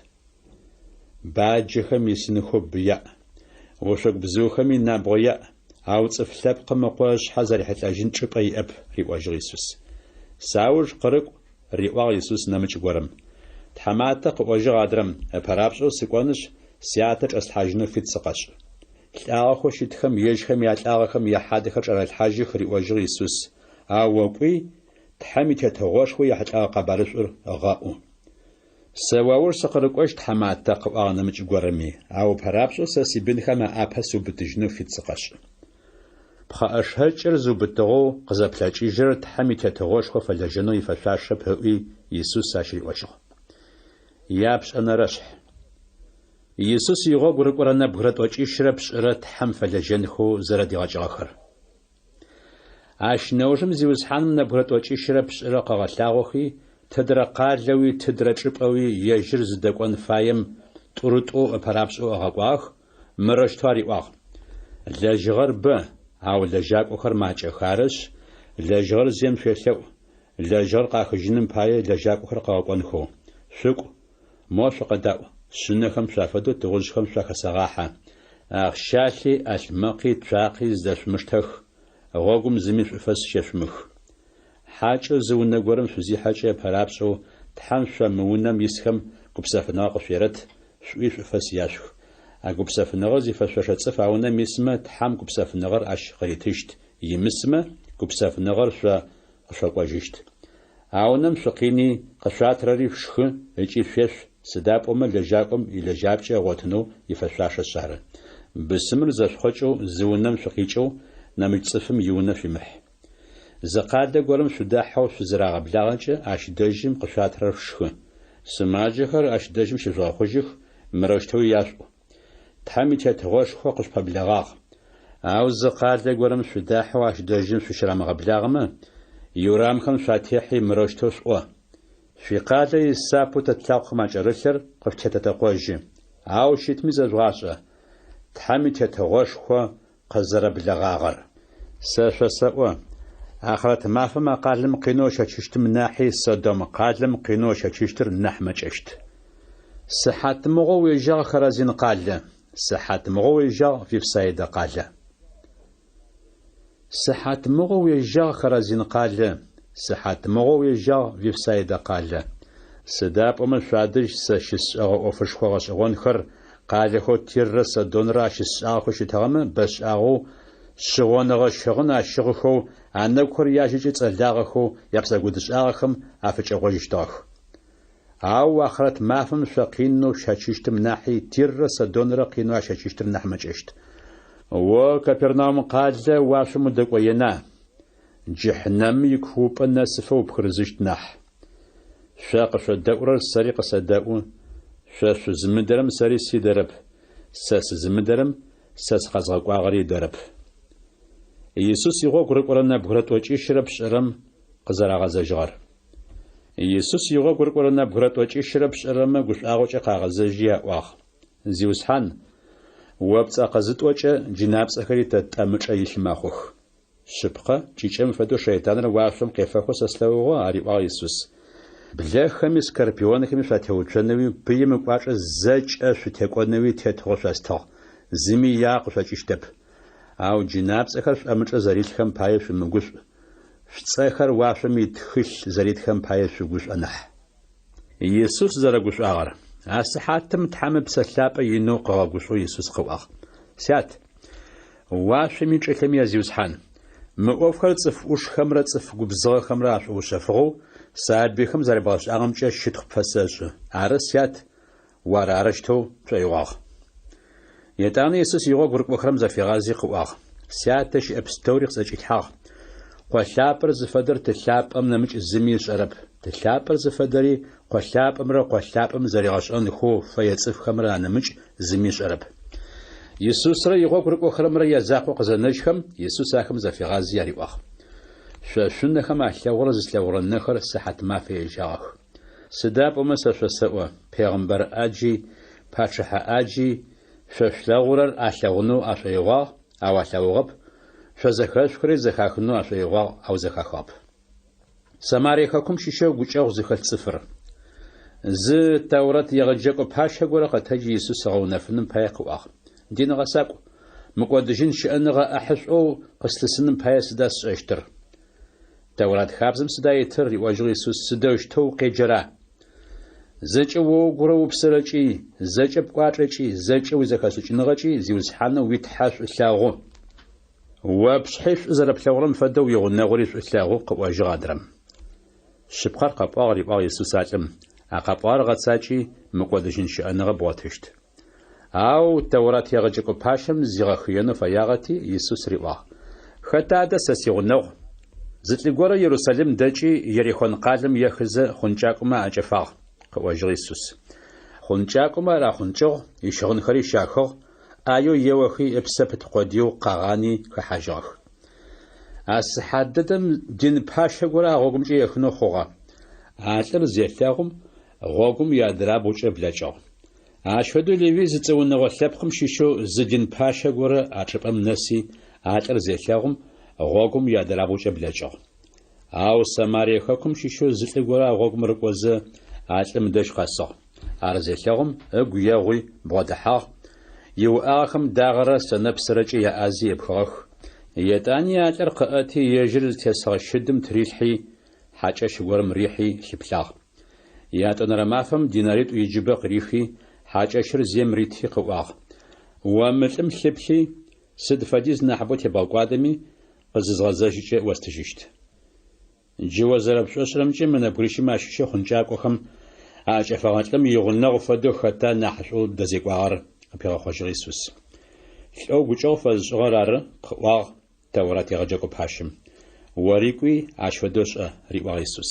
Баджэхэм исынхэу бы яӏ, ошъогу бзыухэми набгъо яӏ, ау Цӏыф Лъэпкъым Ыкъо ышъхьэ зэрихьылӏэжьын чӏыпӏэ иӏэп, риӏожьыгъ Исус. Сауж къырыкӏу, риӏуагъ Исус нэмыкӏ горэм. Тхьаматэ, къыӏожьыгъ адрэм, ыпэрапшӏэу сыкӏонышъ, сятэ чӏэслъхьажьынэу фит сыкъэшӏ. Лӏагъэхэу щытхэм ежьхэм ялӏагъэхэм яхьадэхэр чӏарэлъхьажьых, риӏожьыгъ Исус, ау о кӏуи, Тхьэм и Тетыгъошхо ехьылӏэгъэ къэбарышӏур гъэӏу. Сэ уауж сыкъырыкӏощт, тхьаматэ, къыӏуагъ нэмыкӏ горэми, ау ыпэрапшӏэу сэ сибынхэм аӏапэ сыубытыжьынэу фит сыкъэшӏ. Пхъэӏэшэкӏыр зыубытыгъэу къызэплъэкӏыжьырэр Тхьэм и Тетыгъошхо фэлэжьэнэу ифэшъуашэп, ыӏуи, Исус ащ риӏожьыгъ. Япшӏэнэрэшъхь. Исус игъогу рыкӏорэ нэбгырэ тӏокӏищрэ пшӏырэ Тхьэм фэлэжьэнхэу зэрэдигъэкӏыгъэхэр. Ащ нэужым Зиусхьаным нэбгырэ тӏокӏищрэ пшӏырэ къыгъэлъагъохи, тыдрэ къалэуи тыдрэ чӏыпӏэуи ежьыр зыдэкӏон фаем тӏурытӏоу ыпэрапшӏэу ыгъэкӏуагъэх, мырэущтэу ариӏуагъ, Лэжьыгъэр бэ, ау лэжьакӏохэр макӏэх, арышъ, лэжьыгъэр зием шъуелъэӏу, лэжьыгъэр къахыжьыным пае лэжьакӏохэр къыгъэкӏонхэу. Шъукӏу, мо шъукъэдаӏу, шъынэхэм шъуафэдэу тыгъужъхэм шъуахэсэгъахьэ. Ахъщалъи, ӏалъмэкъи, цуакъи зыдэшъумыштэх, гъогум зыми шӏуфэс щешъумых. Хьакӏэу зы унэ горэм шъузихьэкӏэ ыпэрапшӏэу Тхьэм шъо мы унэм исхэм гупсэфыныгъэ къышъуерэт, шъуӏуи шӏуфэс яшъух. А гупсэфыныгъэр зифэшъошэ цӏыф а унэм исмэ, Тхьэм гупсэфыныгъэр ащ къыритыщт, имысмэ, гупсэфыныгъэр шъо къышъокӏожьыщт. А унэм шъукъини, къышъуатырэри шъушхы ыкӏи шъуешъу, сыда пӏомэ лэжьакӏом илэжьапкӏэ ыгъотынэу ифэшъуашэшъ ары. Бысымыр зэшъухъокӏэу зы унэм шъукъикӏэу нэмыкӏ цӏыфым иунэ шъуимыхь. Зы къалэ горэм шъудахьэу шъузырагъэблагъэкӏэ, ащ дэжьым къышъуатырэр шъушхы. Сымаджэхэр ащ дэжьым щыжъугъэхъужьых, мырэущтэуи яшъуӏу. Тхьэм и Тетыгъошхо къышъупэблэгъагъ. Ау зы къалэ горэм шъудахьэу ащ дэжьым шъущырамыгъэблагъэмэ, иурамхэм шъуатехьи мырэущтэу шъуӏо, Шъуикъалэ исапэу тэ тлъакъохэм акӏэрылъыр къышъутетэтэкъожьы. Ау щытми зэжъугъашӏэ, Тхьэм и Тетыгъошхо къызэрэблэгъагъэр. Сэ шъосэӏо, ахърэт мафэм а къалэм къинэу ыщэчыщтым нахьи Содом къалэм къинэу ыщэчыщтыр нахь мэкӏэщт. Сыхьатмыгъо уежьагъ Хоразин къалэ, сыхьатмыгъо уежьагъ Вифсаидэ къалэ. Сыхьатмыгъо уежьагъ Хоразин къалэ, сыхьатмыгъо уежьагъ Вифсаидэ къалэ. Сыда пӏомэ шъуадэжь сэ щысшӏэгъэ ӏофышхо гъэшӏэгъонхэр къалэхэу Тиррэ Содонрэ ащысшӏагъэхэу щытыгъэмэ, бэшӏагъэу шъыгъоныгъэ щыгъын ащыгъыхэу, анэгухэр яжьэкӏэ цӏэлагъэхэу япсэкӏодышӏагъэхэм афыкӏэгъожьыщтыгъэх. Ау ахърэт мафэм шъо къинэу шъущэчыщтым нахьи Тиррэ Содонрэ къинэу ащэчыщтыр нахь мэкӏэщт. О, Капернаум къалэ, уашъом удэкӏоена? Джыхьнэмым икуупӏэ нэсыфэ упхырызыщт нахь. Шъо къышъодэӏурэр сэри къысэдэӏу, шъо шъузымыдэрэм сэри сидэрэп, сэ сызымыдэрэм сэ сыкъэзгъэкӏуагъэри ыдэрэп. Исус игъогу рыкӏорэ нэбгырэ тӏокӏищырэ пшӏырэм къызэрагъэзэжьыгъэр. Исус игъогу рыкӏорэ нэбгырэ тӏокӏищырэ пшӏырэмэ гушӏуагъокӏэ къагъэзэжьи аӏуагъ, Зиусхьан, о пцӏэ къызытӏокӏэ, джынапцӏэхэри тэ тӏэмычӏэ илъ мэхъух. Шъыпкъэ, кӏыкӏэм фэдэу шэйтаныр уашъом къефэхэу сэ слъэгъугъэ, ариӏуагъ Исус. Блэхэми скорпионхэми шъуатеуцонэуи, пыим ыкӏуачӏэ зэкӏэ шъутекӏонэуи тетыгъо шъостыгъ, зыми иягъэ къышъокӏыщтэп. Ау джынапцӏэхэр шъуӏэмычӏэ зэрилъхэм пае шъумыгушӏу, шъуцӏэхэр уашъом итхылъ зэритхэм пае шъугушӏо нахь. Исус зэрэгушӏуагъэр. А сыхьатым Тхьэм Ыпсэ Лъапӏэ инэу къыгъэгушӏоу Исус къыӏуагъ, Сят, уашъоми чӏылъэми я Зиусхьан, мы ӏофхэр цӏыф ӏушхэмрэ цӏыф губзыгъэхэмрэ ашӏоушъэфыгъэу сабыйхэм зэребгъэшӏагъэмкӏэ щытхъу пфэсэшӏы. Ары, Сят, о ар арэущтэу пшӏоигъуагъ. Етӏанэ Исус игъогу рыкӏохэрэм зафигъази къыӏуагъ, Сятэ щыӏэ пстэури къысӏэкӏилъхьагъ. Къо лъапӏэр зыфэдэр Ты лъапӏэм нэмыкӏ зыми ышӏэрэп. Ты лъапӏэр зыфэдэри Къо лъапӏэмрэ Къо лъапӏэм зэригъэшӏэнхэу фэе цӏыфхэмрэ анэмыкӏ зыми ышӏэрэп. Исусрэ игъогу рыкӏохэрэмрэ язакъоу къызэнэжьхэм, Исус ахэм зафигъази ариӏуагъ, Шъо шъунэхэм алъэгъурэр зылъэгъурэ нэхэр сыхьатмафэ ежьагъэх. Сыда пӏомэ сэ шъосэӏо, пегъымбар ӏаджи, пачъыхьэ ӏаджи шъо шъулъэгъурэр алъэгъунэу ашӏоигъуагъ, ау алъэгъугъэп, шъо зэхэшъухырэри зэхахынэу ашӏоигъуагъ, ау зэхахыгъэп. Самарие хэкум щыщэу гукӏэгъу зыхэлъ цӏыфыр. Зы Тэурэт егъэджэкӏо пащэ горэ къэтэджи Исус ыгъэунэфыным пае къыӏуагъ, Дин гъэсакӏу, мыкӏодыжьын щыӏэныгъэ ӏэхьышӏоу къыслъысыным пае сыда сшӏэщтыр? Тэурат хабзэм сыда итыр? риӏожьыгъ Исус, сыдэущтэу укъеджэра? Зэкӏэ о угурэ упсэрэкӏи, зэкӏэ пкӏуачӏэкӏи, зэкӏэ уизэхэшӏыкӏыныгъэкӏи Зиусхьанэу уи Тхьэ шӏу лъэгъу. О пшъхьи шӏу зэрэплъэгъурэм фэдэу уигъунэгъури шӏу лъэгъу, къыӏожьыгъ адрэм. Шъыпкъэр къэпӏуагъ, риӏуагъ Исус а лӏым. А къэпӏуагъэр гъэцакӏи, мыкӏодыжьын щыӏэныгъэ бгъотыщт. Ау Тэурат егъэджэкӏо пащэм зигъэхыенэу фэягъэти, Исус риӏуагъ, Хэта адэ сэ сигъунэгъу? Зы лӏы горэ Ерусалим дэкӏи, Ерихон къалэм ехызэ, хъункӏакӏомэ аӏэкӏэфагъ, къыӏожьыгъ Исус. Хъункӏакӏомэ ар ахъункӏыгъ, ищыгъынхэри щахыгъ, ӏаеу еохи, ыпсэ пыт къодыеу къагъани хэхьажьыгъэх. А сыхьат дэдэм дин пащэ горэ а гъогумкӏэ ехынэу хъугъэ. А лӏыр зелъэгъум, гъогум иадырабгъукӏэ блэкӏыгъ. Ащ фэдэу Левый зыцӏэ унэгъо лъэпкъым щыщэу зы дин пащэ горэ а чӏыпӏэм нэси, а лӏыр зелъэгъум, гъогум иадырабгъукӏэ блэкӏыгъ. Ау Самарие хэкум щыщэу зы лӏы горэ а гъогум рыкӏозэ, а лӏым ыдэжь къэсыгъ. Ар зелъэгъум, ыгу егъуи, бгъодэхьагъ, иуӏагъэхэм дагъэрэ сэнэпсырэкӏэ яӏази епхыгъэх. Етӏани а лӏыр къыӏэти, ежьыр зытесыгъэ щыдым тырилъхьи, хьакӏэщ горэм рихьи лъыплъагъ. Ятӏонэрэ мафэм динаритӏу иджыбэ къырихи, хьакӏэщыр зием рити къыӏуагъ, О мы лӏым лъыплъи, сыд фэдиз нахьыбэу тебгъэкӏуадэми, къызызгъэзэжьыкӏэ остыжьыщт. Джы о зэрэпшӏошӏырэмкӏэ мы нэбгырищым ащыщэу хъункӏакӏохэм аӏэкӏэфэгъэ лӏым игъунэгъу фэдэу хэта нахьышӏоу дэзекӏуагъэр? къыпигъэхъожьыгъ Исус. Лӏэу гукӏэгъу фэзышӏыгъэр ары, къыӏуагъ Тэурат егъэджэкӏо пащэм. Ори кӏуи, ащ фэдэу шӏэ, риӏуагъ Исус.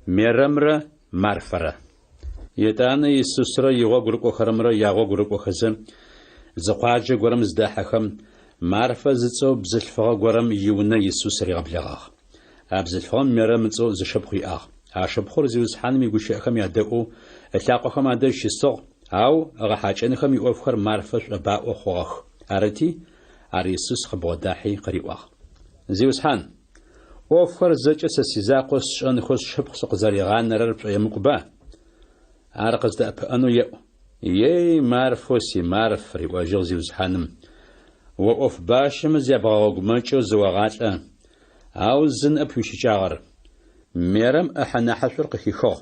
Мерэмрэ Марфэрэ. Етӏанэ Исусрэ игъогу рыкӏохэрэмрэ ягъогу рыкӏохэзэ, зы къуаджэ горэм зыдахьэхэм, Марфэ зыцӏэу бзылъфыгъэ горэм иунэ Исус ригъэблэгъагъ. А бзылъфыгъэм Мерэм ыцӏэу зы шыпхъу иӏагъ. А шыпхъур Зиусхьаным игущыӏэхэм ядэӏоу ылъакъохэм адэжь щысыгъ, ау ыгъэхьакӏэнхэм иӏофхэр Марфэ шӏобаӏо хъугъэх. Арыти, ар Исус къыбгъодахьи къыриӏуагъ. Зиусхьан, ӏофхэр зэкӏэ сэ сизакъоу сшӏэнхэу сшыпхъу сыкъызэригъанэрэр пшӏоемыкӏуба? Ар къыздэӏэпыӏэнэу еӏу. Ей, Марфэу си Марф, риӏожьыгъ Зиусхьаным, о ӏоф бащэмэ зябгъэгъэгумэкӏэу зыогъалӏэ, ау зы ныӏэп уищыкӏагъэр. Мерэм ӏыхьэ нахьышӏур къыхихыгъ,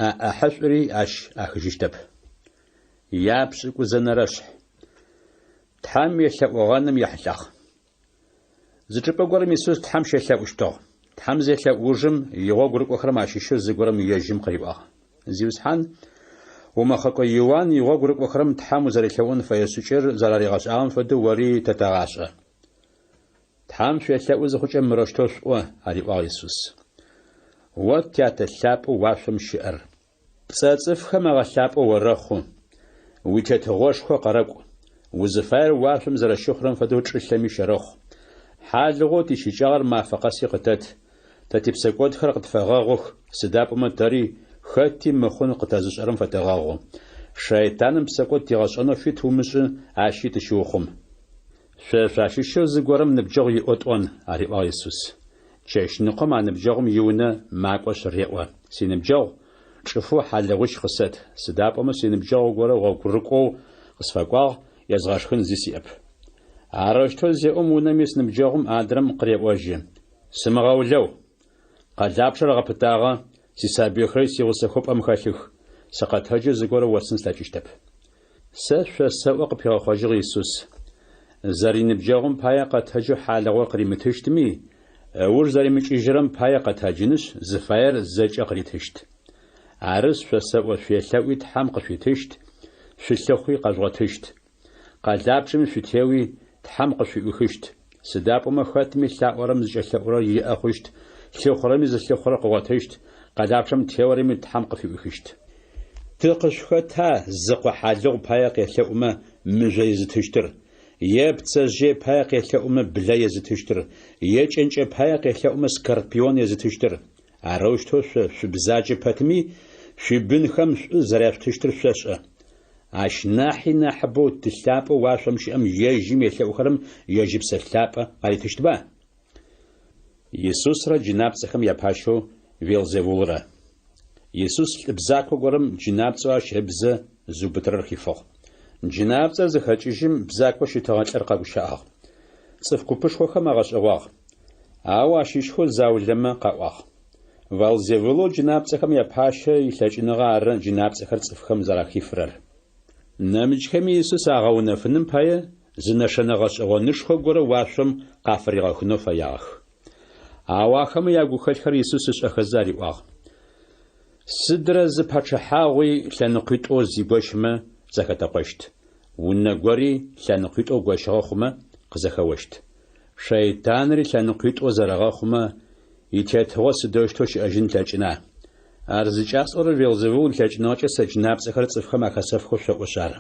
а ӏэхьышӏури ащ ӏахыжьыщтэп. Япшӏыкӏузэнэрэшъхь. Тхьэм елъэӏугъэным ехьылӏагъ. Зы чӏыпӏэ горэм Исус Тхьэм щелъэӏущтыгъ. Тхьэм зелъэӏу ужым, игъогу рыкӏохэрэм ащыщэу зыгорэм ежьым къыриӏуагъ. Зиусхьан, умэхъэкӏо Иуан игъогу рыкӏохэрэм Тхьэм узэрелъэӏун фэе шӏыкӏэр зэраригъэшӏагъэм фэдэу ори тэ тэгъашӏэ. Тхьэм шъуелъэӏу зыхъукӏэ мырэущтэу шъуӏо, ариӏуагъ Исус. О Тятэ лъапӏэу уашъом щыӏэр! Пцӏэ цӏыфхэм агъэлъапӏэу орэхъу, уи Тетыгъошхо къэрэкӏу, узыфаер уашъом зэрэщыхъурэм фэдэу чӏылъэми щэрэхъу. Хьалыгъоу тищыкӏагъэр мафэ къэси къытэт, тэ типсэкӏодхэр къытфэгъэгъух, сыда пӏомэ тэри хэти мыхъун къытэзышӏэрэм фэтэгъэгъу. Шэйтаным псэкӏод тигъэшӏэнэу фит умышӏы, ащи тыщыухъум. Шъо шъуащыщэу зыгорэм ныбджэгъу иӏэу тӏон, ариӏуагъ Исус. Чэщныкъом а ныбджэгъум иунэ макӏошъ реӏо, Синыбджэгъу, чӏыфэу хьалыгъуищ къысэт, сыда пӏомэ синыбджэгъу горэ гъогурыкӏоу къысфэкӏуагъ, езгъэшхын зи сиӏэп. Арэущтэу зеӏом унэм ис ныбджэгъум адрэм къыреӏожьы, Сымыгъэулэу! Къэлапчъэр гъэпытагъэ, сисабыйхэри сигъусэхэу пӏэм хэлъых, сыкъэтэджэу зыгорэ остын слъэкӏыщтэп. Сэ шъосэӏо, къыпигъэхъожьыгъ Исус, зэриныбджэгъум пае къэтэджэу хьалыгъур къыримытыщтми, ыуж зэримыкӏыжьырэм пае къэтэджынышъ, зыфаер зэкӏэ къыритыщт. Арышъ, шъосэӏо, шъуелъэӏуи Тхьэм къышъуитыщт, шъулъыхъуи къэжъугъотыщт. Къэлапчъэми шъутеуи, Тхьэм къышъуфыӏуихыщт. Сыда пӏомэ хэтми лъаӏорэм зыкӏэлъэӏурэр иӏэ хъущт, лъыхъурэми зылъыхъурэр къыгъотыщт, къэлапчъэм теорэми Тхьэм къыфыӏуихыщт. Ты къышъухэта зыкъо хьалыгъу пае къелъэӏумэ мыжъо езытыщтыр, е пцэжъые пае къелъэӏумэ блэ езытыщтыр, е кӏэнкӏэ пае къелъэӏумэ скорпион езытыщтыр? Арэущтэу шъо шъубзаджэ пэтми, шъуибынхэм шӏу зэряшъутыщтыр шъошӏэ. Ащ нахьи нахьыбэу Ты лъапӏэу уашъом щыӏэм ежьым елъэӏухэрэм ежь Ыпсэ Лъапӏэ къаритыщтба? Исусрэ джынапцӏэхэм япащэу Велзевулрэ. Исус лӏы бзако горэм джынапцӏэу ащ ыбзэ зыубытырэр хифыгъ. Джынапцӏэр зыхэкӏыжьым, бзакоу щытыгъэ лӏыр къэгущыӏагъ. Цӏыф купышхохэм агъэшӏэгъуагъ. Ау ащыщхэу заулэмэ къаӏуагъ. Валзевулэу джынапцӏэхэм япащэ илъэкӏыныгъэ ары джынапцӏэхэр цӏыфхэм зэрахифырэр. Нэмыкӏхэми Исус агъэунэфыным пае зы нэшэнэ гъэшӏэгъонышхо горэ уашъом къафыригъэхынэу фэягъэх. Ау ахэмэ ягухэлъхэр Исус ышӏэхэзэ ариӏуагъ. Сыдрэ зы пачъыхьагъуи лъэныкъуитӏоу зигощымэ, зэхэтэкъощт. Унэ гори лъэныкъуитӏоу гощыгъэ хъумэ, къызэхэощт. Шэйтанри лъэныкъуитӏоу зэрэгъэхъумэ, итетыгъо сыдэущтэу щыӏэжьын ылъэкӏына? Ар зыкӏасӏорэр Велзевул илъэкӏыныгъэкӏэ сэ джынапцӏэхэр цӏыфхэм ахэсэфхэу шъоӏошъ ары.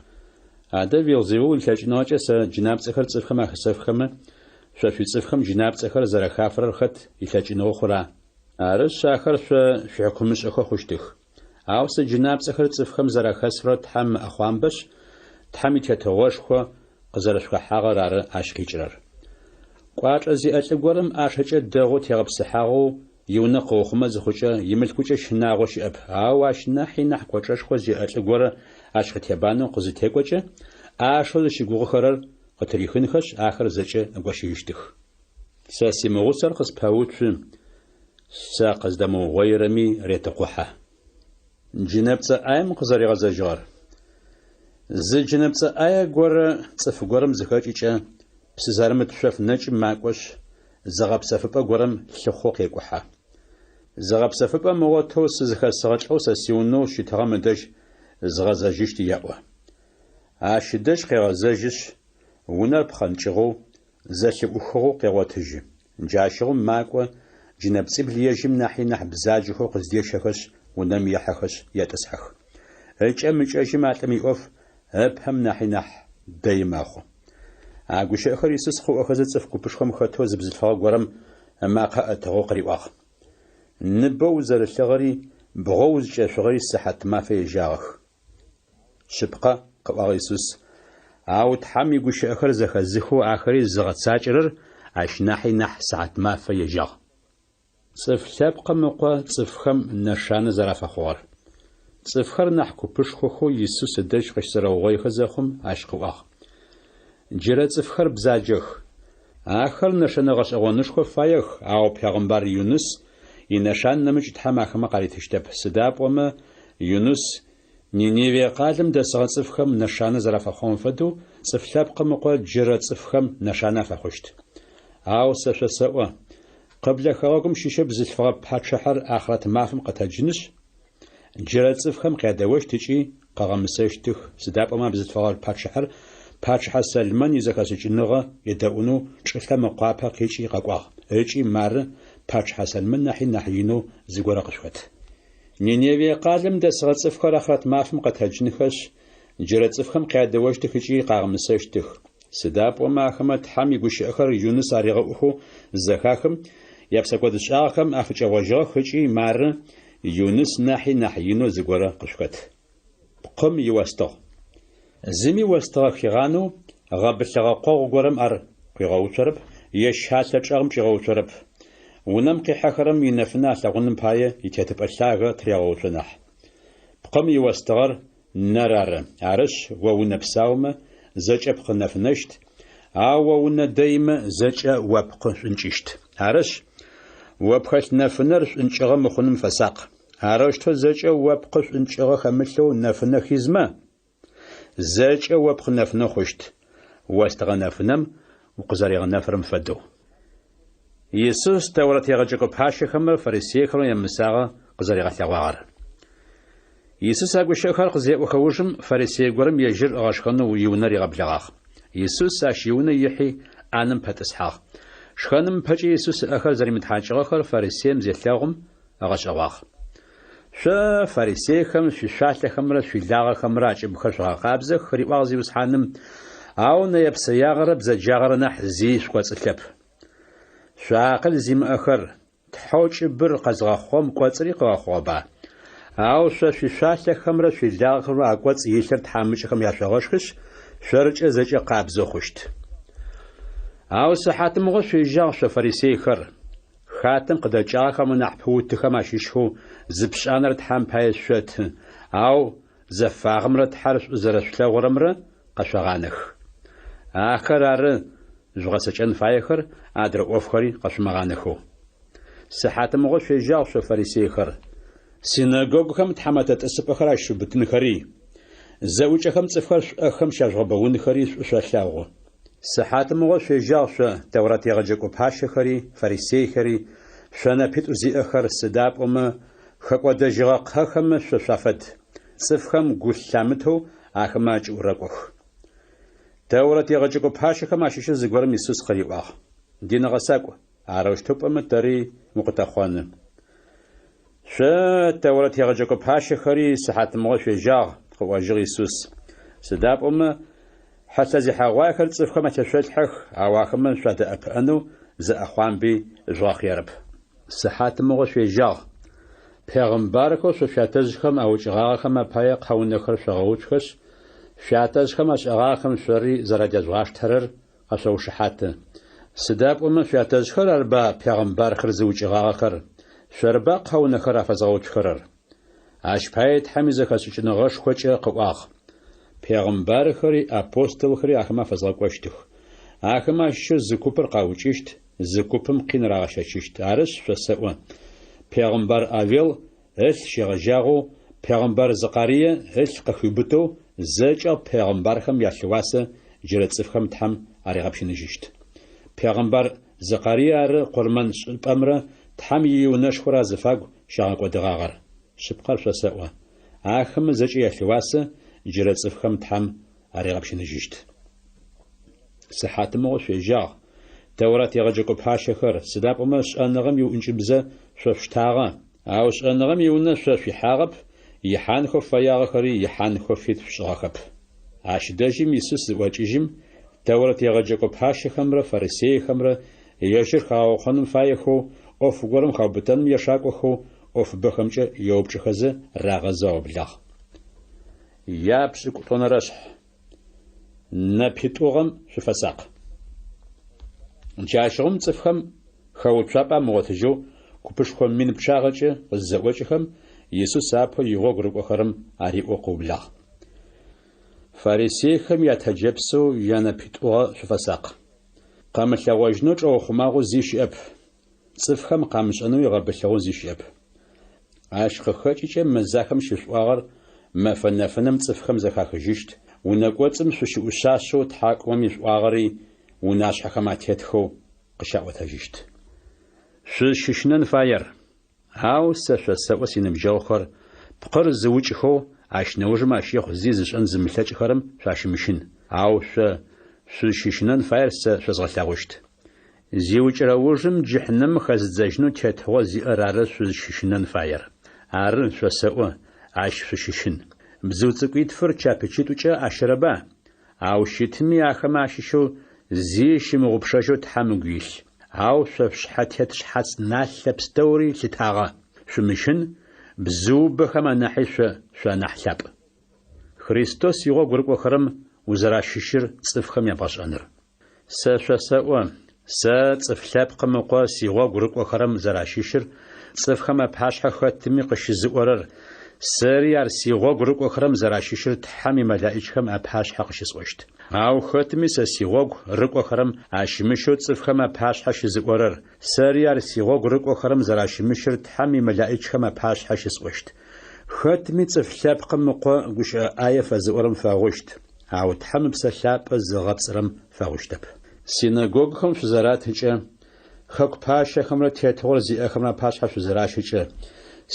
Адэ Велзевул илъэкӏыныгъэкӏэ сэ джынапцӏэхэр цӏыфхэм ахэсэфхэмэ, шъо шъуицӏыфхэм джынапцӏэхэр зэрахафырэр хэт илъэкӏыныгъэу хъура? Арышъ, ахэр шъо шъуихьыкумышӏэхэу хъущтых. Ау сэ джынапцӏэхэр цӏыфхэм зэрахэсфырэр Тхьэм ыӏэхъуамбэшъ, Тхьэм и Тетыгъошхо къызэрэшъухэхьагъэр ары ащ къикӏырэр. Кӏуачӏэ зиӏэ лӏы горэм ӏашэкӏэ дэгъоу тегъэпсыхьагъэу иунэ къыухъумэ зыхъукӏэ, имылъкукӏэ щынагъо щыӏэп, ау ащ нахьи нахь кӏочӏэшхо зиӏэ лӏы горэ ащ къытебанэу къызытекӏокӏэ, ӏашэу зыщыгугъыхэрэр къытырихынхэшъ, ахэр зэкӏэ ыгощыжьыщтых. Сэ симыгъусэр къыспэуцу, сэ къыздэмыугъоирэми ретыкъухьэ. Джынэпцӏэ ӏаем къызэригъэзэжьыгъэр. Зы джынэпцӏэ ӏае горэ цӏыф горэм зыхэкӏыкӏэ, псы зэрымыт шъоф нэкӏым макӏошъ, зыгъэпсэфыпӏэ горэм лъыхъоу къекӏухьэ. Зыгъэпсэфыпӏэ ымыгъотэу сызыхэсыгъэ лӏэу сэ сиунэу щытыгъэм ыдэжь згъэзэжьыщт еӏо. Ащ ыдэжь къегъэзэжьышъ, унэр пхъэнкӏыгъэу, зэлъыӏухыгъэу къегъотыжьы. Джащыгъум макӏо, джынэпцӏибл ежьым нахьи нахь бзаджэхэу къыздещэхэшъ, унэм ехьэхэшъ етӏысхьэх. Ыкӏэм-ыкӏэжьым а лӏым иӏоф ыпэм нахьи нахь дэи мэхъу. А гущыӏэхэр Исус къыӏохэзэ цӏыф купышхом хэтэу зы бзылъфыгъэ горэм ымакъэ ӏэтыгъэу къыриӏуагъ. Ныбэу узэрылъыгъэри, бгъэу узкӏэшъугъэри сыхьатмафэ ежьагъэх. Шъыпкъэ, къыӏуагъ Исус, ау Тхьэм игущыӏэхэр зэхэзыхэу ахэри зыгъэцакӏэрэр ащ нахьи нахь сыхьатмафэ ежьагъ. Цӏыф Лъэпкъым Ыкъо цӏыфхэм нэшанэ зэрафэхъугъэр. Цӏыфхэр нахь купышхохэу Исус ыдэжь къыщызэрэугъоихэ зэхъум, ащ къыӏуагъ, Джырэ цӏыфхэр бзаджэх. Ахэр нэшэнэ гъэшӏэгъонышхо фаех, ау пегъымбар Юныс инэшан нэмыкӏ Тхьэм ахэмэ къаритыщтэп, сыда пӏомэ Юныс Ниневие къалэм дэсыгъэ цӏыфхэм нэшанэ зэрафэхъугъэм фэдэу Цӏыф Лъэпкъым Ыкъо джырэ цӏыфхэм нэшанэ афэхъущт. Ау сэ шъосэӏо, къыблэ хэгъэгум щыщэу бзылъфыгъэ пачъыхьэр ахърэт мафэм къэтэджынышъ, Джырэ цӏыфхэм къядэощт ыкӏи къыгъэмысэщтых, сыда пӏомэ а бзылъфыгъэ пачъыхьэр пачъыхьэ Сэлмэн изэхэшӏыкӏыныгъэ едэӏунэу чӏылъэм ыкъуапэ къикӏи къэкӏуагъ, ыкӏи мары пачъыхьэ Сэлмэн нахьи нахь инэу зыгорэ къышъухэт. Ниневие къалэм дэсыгъэ цӏыфхэр ахърэт мафэм къэтэджынхэшъ, джырэ цӏыфхэм къядэощтых ыкӏи къагъэмысэщтых, сыда пӏомэ ахэмэ Тхьэм игущыӏэхэр Юныс аригъэӏухэу зызэхахым, япсэкӏодышӏагъэхэм афыкӏэгъожьыгъэх ыкӏи мары Юныс нахьи нахь инэу зыгорэ къышъухэт. Пкъым иостыгъ. Зыми остыгъэ хигъанэу гъэбылъыгъэ къогъу горэм ар къуигъэуцорэп е щалъэ чӏэгъым чӏигъэуцорэп. Унэм къихьэхэрэм инэфынэ алъэгъуным пае итетыпӏэ лъагэ тырегъэуцо нахь. Пкъым иостыгъэр нэр ары, арышъ, о унэ псаумэ, зэкӏэ пкъы нэфынэщт, ау о унэ дэимэ, зэкӏэ о пкъы шӏункӏыщт. Арышъ, о пхэлъ нэфынэр шӏункӏыгъэ мыхъуным фэсакъ. Арэущтэу зэкӏэ о пкъы шӏункӏыгъэ хэмылъэу нэфынэ хизмэ, зэкӏэ о пкъы нэфынэ хъущт, остыгъэ нэфынэм укъызэригъэнэфырэм фэдэу. Исус Тэурэт егъэджэкӏо пащэхэмрэ фарисейхэмрэ ямысагъэ къызэригъэлъэгъуагъэр. Исус а гущыӏэхэр къызеӏохэ ужым, фарисей горэм ежьыр ыгъэшхэнэу иунэ ригъэблэгъагъ. Исус ащ иунэ ихьи, ӏанэм пэтӏысхьагъ. Шхэным ыпэкӏэ Исус ыӏэхэр зэримытхьакӏыгъэхэр фарисеим зелъэгъум, ыгъэшӏэгъуагъ. Шъо, фарисейхэм, шъуишъуалъэхэмрэ шъуилагъэхэмрэ акӏыбхэр шъогъэкъабзэх, риӏуагъ Зиусхьаным, ау нэе-псэягъэрэ бзэджагъэрэ нахь зи шъукӏоцӏылъэп. Шъо акъыл зимыӏэхэр, Тхьэу кӏыбыр къэзгъэхъугъэм кӏоцӏри къыгъэхъугъэба? Ау шъо шъуишъуалъэхэмрэ шъуилагъэхэмрэ акӏоцӏ илъыр тхьамыкӏэхэм яшъогъэшхышъ, шъоркӏэ зэкӏэ къабзэу хъущт. Ау сыхьатымыгъо шъуежьагъ шъо фарисейхэр, Хатэм къыдэкӏагъэхэм анахь пыутыхэм ащыщхэу зы пшӏанэр Тхьэм пае шъоты, ау зэфагъэмрэ Тхьэр шӏу зэрэшъулъэгъурэмрэ къэшъогъанэх. Ахэр ары жъугъэцэкӏэн фаехэр, адрэ ӏофхэри къэшъумыгъанэхэу. Сыхьатымыгъо шъуежьагъ шъо фарисейхэр, синэгогухэм тхьамэтэ тӏысыпӏэхэр ащышъуубытынхэри, зэӏукӏэхэм цӏыфхэр шъуӏэхэм щяжъугъэбэунхэри шӏу шъолъэгъу. Сыхьатымыгъо шъуежьагъ шъо, Тэурат егъэджэкӏо пащэхэри, фарисейхэри, шъо нэпитӏу зиӏэхэр, сыда пӏомэ. Хэкӏодэжьыгъэ кхъэхэмэ шъо шъуафэд. Цӏыфхэм гу лъамытэу ахэмэ акӏыӏу рэкӏох. Тэурэт егъэджэкӏо пащэхэм ащыщэу зыгорэм Исус къыриӏуагъ, Дин гъэсакӏу, арэущтэу пӏомэ тэри укъытэхъоны. Шъо, Тэурэт егъэджэкӏо пащэхэри, сыхьатмыгъо шъуежьагъ, къыӏожьыгъ Исус. Сыда пӏомэ, хьылъэзехьэгъуаехэр цӏыфхэм атешъолъхьэх, ау ахэмэ шъуадэӏэпыӏэнэу зы ӏэхъуамби жъугъэхъыерэп. Сыхьатмыгъо шъуежьагъ. Пегъымбархэу шъо шъуятэжъхэм аукӏыгъагъэхэм апае къэунэхэр шъогъэуцухэшъ, шъуятэжъхэм ашӏэгъагъэхэм шъори зэрадежъугъаштэрэр къэшъоушыхьаты. Сыда пӏомэ шъуятэжъхэр арба пегъымбархэр зыукӏыгъагъэхэр, шъорба къэунэхэр афэзгъэуцухэрэр? Ащ пае Тхьэм изэхэшӏыкӏыныгъэшхокӏэ къыӏуагъ, Пегъымбархэри апостолхэри ахэмэ афэзгъэкӏощтых. Ахэмэ ащыщэу зы купыр къаукӏыщт, зы купым къин рагъэщэчыщт. Арышъ, шъосэӏо, пегъымбар Авел ылъ щегъэжьагъэу пегъымбар Зыкъарие ылъ къыхиубытэу зэкӏэ пегъымбархэм ялъыуасэ джырэ цӏыфхэм Тхьэм аригъэпщыныжьыщт. Пегъымбар Зыкъарие ары къурмэн шӏыпӏэмрэ Тхьэм иунэшхорэ азыфагу щагъэкӏодыгъагъэр. Шъыпкъэр шъосэӏо, ахэмэ зэкӏэ ялъыуасэ джырэ цӏыфхэм Тхьэм аригъэпщыныжьыщт. Сыхьатмыгъо шъуежьагъ, Тэурат егъэджэкӏо пащэхэр, сыда пӏомэ шӏэныгъэм иӏункӏыбзэ шъо шъуштагъэ, ау шӏэныгъэм иунэ шъо шъуихьагъэп, ихьанхэу фэягъэхэри ихьанхэу фит шъушӏыгъэхэп. Ащ дэжьым Исус зыӏокӏыжьым, Тэурэт егъэджэкӏо пащэхэмрэ фарисейхэмрэ ежьыр хагъэукъоным фаехэу, ӏоф горэм хаубытэным ешакӏохэу ӏофыбэхэмкӏэ еупчӏыхэзэ рагъэзэу аублагъ. Япшӏыкӏутӏонэрэшъхь. Нэпитӏугъэм шъуфэсакъ. Джащыгъум цӏыфхэм хэуцуапӏэ амыгъотыжьэу купышхо мин пчъагъэкӏэ къызызэӏокӏыхэм, Исус апэу игъогу рыкӏохэрэм ариӏоу къыублагъ. Фарисейхэм ятэджэпсэу янэпитӏугъэ шъуфэсакъ. Къэмылъэгъожьынэу чӏэухъумагъэу зи щыӏэп, цӏыфхэм къамышӏэнэуи гъэбылъыгъэу зи щыӏэп. Ащ къыхэкӏыкӏэ мэзахэм щышъуӏуагъэр мэфэ нэфынэм цӏыфхэм зэхахыжьыщт, унэ кӏоцӏым шъущыӏушъашъэу тхьакӏумэм ишъуӏуагъэри унашъхьэхэм атетхэу къыщаӏотэжьыщт. Шъузщыщынэн фаер. Ау сэ шъосэӏо, синыбджэгъухэр, пкъыр зыукӏхэу, ащ нэужым ащ ехъу зи зышӏэн зымылъэкӏхэрэм шъуащымыщын. Ау шъо шъузщыщынэн фаер сэ шъозгъэлъэгъущт. Зиукӏырэ ужым джыхьнэмым хэзыдзэжьынэу тетыгъо зиӏэр ары шъузщыщынэн фаер. Ары, шъосэӏо, ащ шъущыщын. Бзыу цӏыкӏуитфыр чапычитӏукӏэ ащэрэба? Ау щытми ахэмэ ащыщэу зи щымыгъупшэжьэу Тхьэм ыгу илъ. Ау шъо шъушъхьэ тет шъхьац налъэ пстэури лъытагъэ. Шъумыщын, бзыубэхэм анахьи шъо шъуанахь лъапӏ. Христос игъогу рыкӏохэрэм узэращыщыр цӏыфхэм ябгъэшӏэныр. Сэ шъосэӏо, сэ, Цӏыф Лъэпкъым Ыкъо, сигъогу рыкӏохэрэм зэращыщыр цӏыфхэм апашъхьэ хэтми къыщызыӏорэр, сэри ар сигъогу рыкӏохэрэм зэращыщыр Тхьэм имэлэӏичхэм апашъхьэ къыщысӏощт. Ау хэтми сэ сигъогу рыкӏохэрэм ащымыщэу цӏыфхэм апашъхьэ щызыӏорэр, сэри ар сигъогу рыкӏохэрэм зэращымыщыр Тхьэм имэлэӏичхэм апашъхьэ щысӏощт. Хэтми Цӏыф Лъэпкъым Ыкъо гущыӏэ ӏае фэзыӏорэм фэгъущт. Ау Тхьэм Ыпсэ Лъапӏэ зыгъэпцӏырэм фэгъущтэп. Синэгогухэм шъузэратыкӏэ, хэку пащэхэмрэ тетыгъор зиӏэхэмрэ апашъхьэ шъузыращэкӏэ,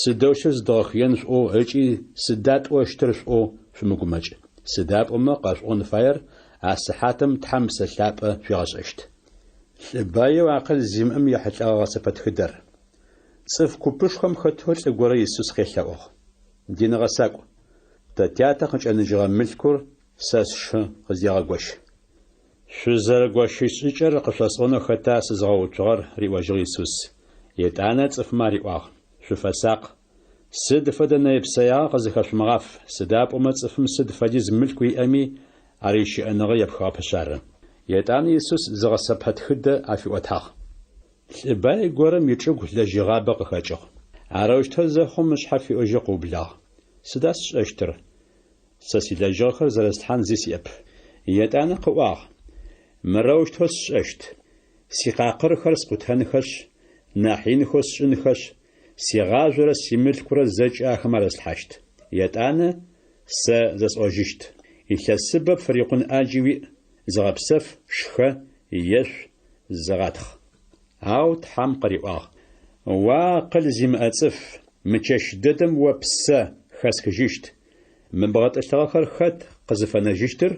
сыдэущтэу зыдгъэхыен шъуӏоу ыкӏи сыда тӏощтыр шъуӏоу шъумыгумэкӏ. Сыда пӏомэ къэшъуӏон фаер а сыхьатым Тхьэм Ыпсэ Лъапӏэ шъуигъэшӏэщт. Лӏы баеу акъыл зимыӏэм ехьылӏэгъэ гъэсэпэтхыдэр. Цӏыф купышхом хэтэу лӏы горэ Исус къелъэӏугъ. Дин гъэсакӏу, тэ тятэ къыкӏэныжьыгъэ мылъкур сэ сшы къыздегъэгощ. Шъузэрэгощыщт шӏыкӏэр къышъосӏонэу хэта сызыгъэуцугъэр? риӏожьыгъ Исус. Етӏанэ цӏыфмэ ариӏуагъ, Шъуфэсакъ! Сыд фэдэ нэе-псэягъэ къызыхэшъумыгъаф, сыда пӏомэ цӏыфым сыд фэдиз мылъку иӏэми, ар ищыӏэныгъэ епхыгъэпышъ ары. Етӏанэ Исус зы гъэсэпэтхыдэ афиӏотагъ. Лӏы бай горэм ичӏыгу лэжьыгъабэ къыхэкӏыгъ. Арэущтэу зэхъум ышъхьэ фиӏожьэу къыублагъ, Сыда сшӏэщтыр? Сэ силэжьыгъэхэр зэрэслъхьан зи сиӏэп. Етӏанэ къыӏуагъ, Мырэущтэу сшӏэщт, сикъакъырхэр скъутэнхэшъ, нахь инхэу сшӏынхэшъ, сигъажъорэ симылъкурэ зэкӏэ ахэм арыслъхьащт. Етӏанэ сэ зэсӏожьыщт, Илъэсыбэ пфырикъун ӏаджи уиӏ, зыгъэпсэф, шхэ, ешъу, зыгъатхъ. Ау Тхьэм къыриӏуагъ, О акъыл зимыӏэ цӏыф, Мы чэщ дэдэм о ппсэ хэсхыжьыщт. Мы бгъэтӏылъыгъэхэр хэт къызыфэнэжьыщтыр?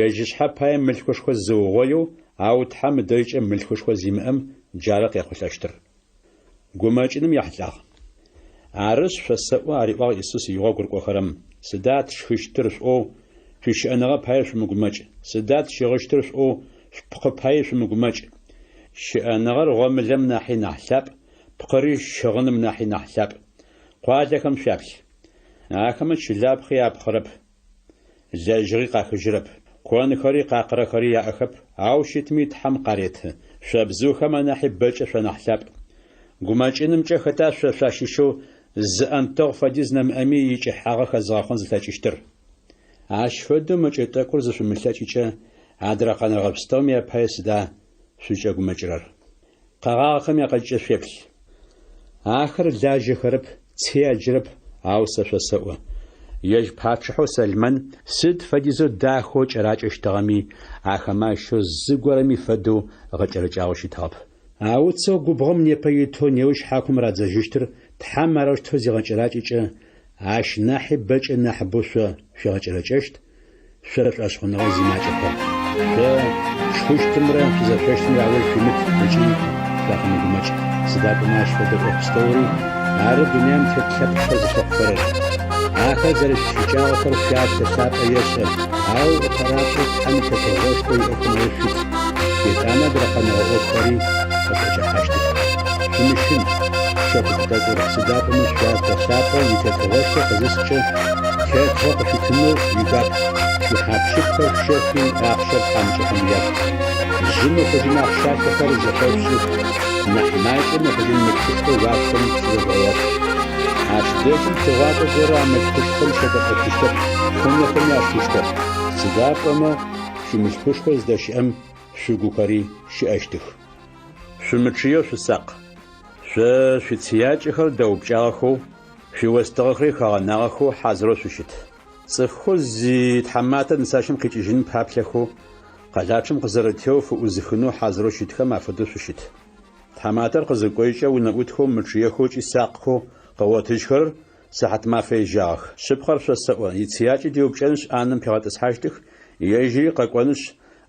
Ежь ышъхьэ пае мылъкушхо зыугъоеу, ау Тхьэм ыдэжькӏэ мылъкушхо зимыӏэм джары къехъулӏэщтыр. Гумэкӏыным ехьылӏагъ. Арышъ, шъосэӏо, ариӏуагъ Исус игъогу рыкӏохэрэм, сыда тшхыщтыр шъуӏоу, шъуищыӏэныгъэ пае шъумыгумэкӏ, сыда тщыгъыщтыр шъуӏоу, шъупкъы пае шъумыгумэкӏ. Щыӏэныгъэр гъомылэм нахьи нахь лъапӏ, пкъыри щыгъыным нахьи нахь лъапӏ. Къуалэхэм шъуяплъ. Ахэмэ чылапхъи апхъырэп, лэжьыгъи къахыжьырэп, конхэри къакъырэхэри яӏэхэп, ау щытми Тхьэм къареты. Шъо бзыухэм анахьи бэкӏэ шъуанахь лъапӏ. Гумэкӏынымкӏэ хэта шъо шъуащыщэу зы ӏэнтэгъу фэдиз нэмыӏэми икӏыхьагъэ хэзыгъэхъон зылъэкӏыщтыр? Ащ фэдэу мэкӏэ тӏэкӏур зышъумылъэкӏыкӏэ, адрэ къэнэгъэ пстэуми апае сыда шъукӏэгумэкӏырэр? Къэгъагъэхэм якъэкӏыкӏэ шъуеплъ. Ахэр лажьэхэрэп, ци аджырэп, ау сэ шъосэӏо, ежь пачъыхьэу Сэлмэн сыд фэдизэу дахэу кӏэракӏэщтыгъэми, ахэмэ ащыщэу зыгорэми фэдэу гъэкӏэрэкӏагъэу щытыгъэп. А уцэу губгъом непэ итэу неущ хьакум радзэжьыщтыр Тхьэм арэущтэу зигъэкӏэракӏэкӏэ, ащ нахьи бэкӏэ нахьыбэу шъо шъуигъэкӏэрэкӏэщт, Шъо шӏошъхъуныгъэ зимакӏэхэр, шъо шъушхыщтымрэ шъузэшъощтымрэ ауж шъуимыт ыкӏи шъуафэмыгумэкӏ, сыда пӏомэ ащ фэдэ ӏоф пстэури ары дунаим тет лъэпкъхэр зылъыхъухэрэр. Ахэр зэрэшъуищыкӏагъэхэр шъуятэ лъапӏэ ешӏэ, ау ыпэрапшӏэу Тхьэм и Тетыгъошхо иӏофхэм ауж шъуит, етӏанэ адрэ къэнэгъэ ӏофхэри къышъуӏэкӏэхьащтых. Шъумыщын, шъо куп тӏэкӏур, сыда пӏомэ шъуятэ лъапӏэ и Тетыгъошхо къызыскӏэ, Тетыгъо къышъуитынэу игуап, шъуихьап-щыпхэр шъущэфи, ахъщэр тхьамыкӏэхэм яшъут. Жъы мыхъужьын ахъщалъэхэр зэфэшъушӏых, нахь макӏэ мыхъужьын мылъкушхо уашъом щызэжъугъэгъот. Ащ дэжьым тыгъуакӏо горэ а мылъкушхом щекӏолӏэшъущтэп, хъунэхэми ашхыщтэп. Сыда пӏомэ шъуимылъкушхо зыдэщыӏэм шъугухэри щыӏэщтых. Шъумычъыеу шъусакъ. Шъо шъуицыякӏэхэр дэупкӏагъэхэу, шъуиостыгъэхэри хэгъэнагъэхэу хьазырэу шъущыт. Цӏыфхэу зитхьаматэ нысащэм къикӏыжьыным паплъэхэу, къэлапчъэм къызэрэтеоу фыӏузыхынэу хьазырэу щытхэм афэдэу шъущыт. Тхьаматэр къызыкӏожькӏэ унэӏутхэу мычъыехэу ыкӏи сакъхэу къыгъотыжьхэрэр сыхьатмафэ ежьагъэх. Шъыпкъэр шъосэӏо, ицыякӏэ диупкӏэнышъ ӏанэм пигъэтӏысхьащтых, ежьыри къэкӏонышъ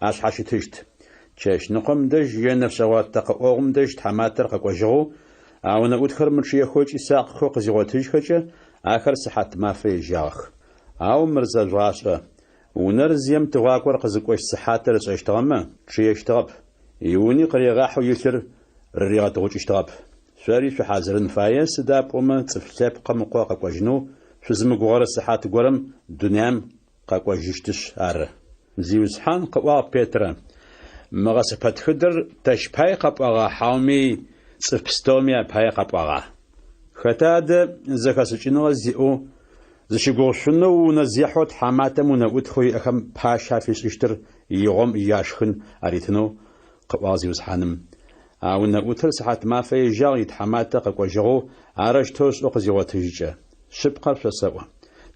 ашъхьащытыщт. Чэщныкъом дэжь е нэфшъэгъо тэкъэӏогъум дэжь тхьаматэр къэкӏожьыгъэу, а унэӏутхэр мычъыехэу ыкӏи сакъхэу къызигъотыжьхэкӏэ, ахэр сыхьатмафэ ежьагъэх. Ау мыр зэжъугъашӏэ, унэр зием тыгъуакӏор къызыкӏощт сыхьатыр ышӏэщтыгъэмэ, чъыещтыгъэп, иуни къыригъахьэу илъыр рыригъэтыгъукӏыщтыгъэп. Шъори шъухьазырын фае, сыда пӏомэ Цӏыф Лъэпкъым Ыкъо къэкӏожьынэу шъузымыгугъэрэ сыхьат горэм дунаим къэкӏожьыщтышъ ары. Зиусхьан, къыӏуагъ Петрэ, мы гъэсэпэтхыдэр тэщ пай къэпӏуагъа хьауми цӏыф пстэуми апае къэпӏуагъа? Хэта адэ зэхэшӏыкӏыныгъэ зиӏэу, зыщыгугъышъунэу унэзехьэу тхьаматэм унэӏутхэу иӏэхэм пащэ афишӏыщтыр игъом яшхын аритынэу? къыӏуагъ Зиусхьаным. А унэӏутыр сыхьатмафэ ежьагъ итхьаматэ къэкӏожьыгъэу арэущтэу ышӏэу къызигъотыжькӏэ. Шъыпкъэр шъосэӏо,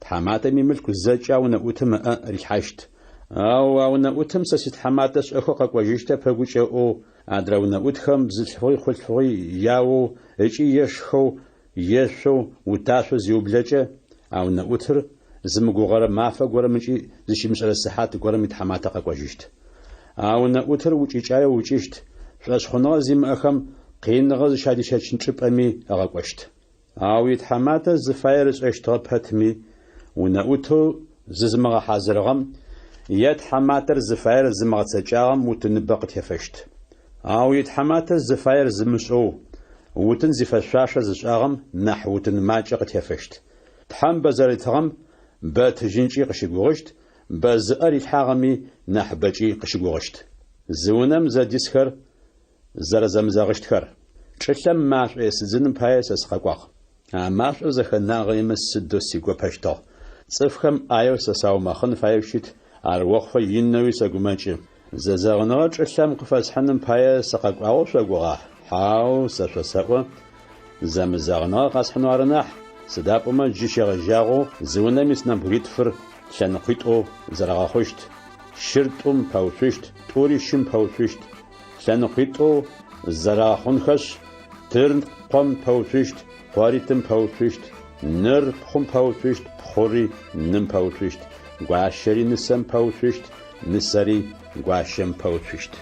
тхьаматэм имылъку зэкӏэ а унэӏутым ыӏэ рилъхьащт. Ау а унэӏутым сэ ситхьаматэ шӏэхэу къэкӏожьыщтэп ыгукӏэ ыӏоу, адрэ унэӏутхэм бзылъфыгъи хъулъфыгъи яоу ыкӏи ешхэу, ешъоу, уташъоу зиублэкӏэ, а унэӏутыр зымыгугъэрэ мафэ горэм ыкӏи зыщимышӏэрэ сыхьат горэм итхьаматэ къэкӏожьыщт. А унэӏутыр укӏыкӏаеу ыукӏыщт, шӏошъхъуныгъэ зимыӏэхэм къиныгъэ зыщадищэчын чӏыпӏэми ыгъэкӏощт. Ау итхьаматэ зыфаер ышӏэщтыгъэ пэтми, унэӏутэу зызымыгъэхьазырыгъэм е тхьаматэр зыфаер зымыгъэцэкӏагъэм утыныбэ къытефэщт. Ау итхьаматэ зыфаер зымышӏэу, утын зифэшъуашэ зышӏагъэм нахь утын макӏэ къытефэщт. Тхьэм бэ зэритыгъэм бэ ытыжьынкӏи къыщыгугъыщт, бэ зыӏэ рилъхьагъэми нахь бэкӏи къыщыгугъыщт. Зы унэм зэдисхэр зэрэзэмызэгъыщтхэр. Чӏылъэм машӏо есыдзыным пае сэ сыкъэкӏуагъ. А машӏор зэхэнагъэемэ сыдэу сигопэщтыгъ. Цӏыфхэм ӏаеу сэ саумэхъын фаеу щыт, ар охъуфэ инэуи сэгумэкӏы. Зэзэгъыныгъэ чӏылъэм къыфэсхьыным пае сыкъэкӏуагъэу шъогугъа? Хьау, сэ шъосэӏо, зэмызэгъыныгъэ къэсхьынэу ары нахь, сыда пӏомэ джы щегъэжьагъэу зы унэм ис нэбгыритфыр лъэныкъуитӏоу зэрэгъэхъущт, щыр тӏум пэуцущт, тӏури щым пэуцущт, лъэныкъуитӏоу зэрэгъэхъунхэшъ, Тыр къом пэуцущт, къори тым пэуцущт, ныр пхъум пэуцущт, пхъури ным пэуцущт, гуащэри нысэм пэуцущт, нысэри гуащэм пэуцущт.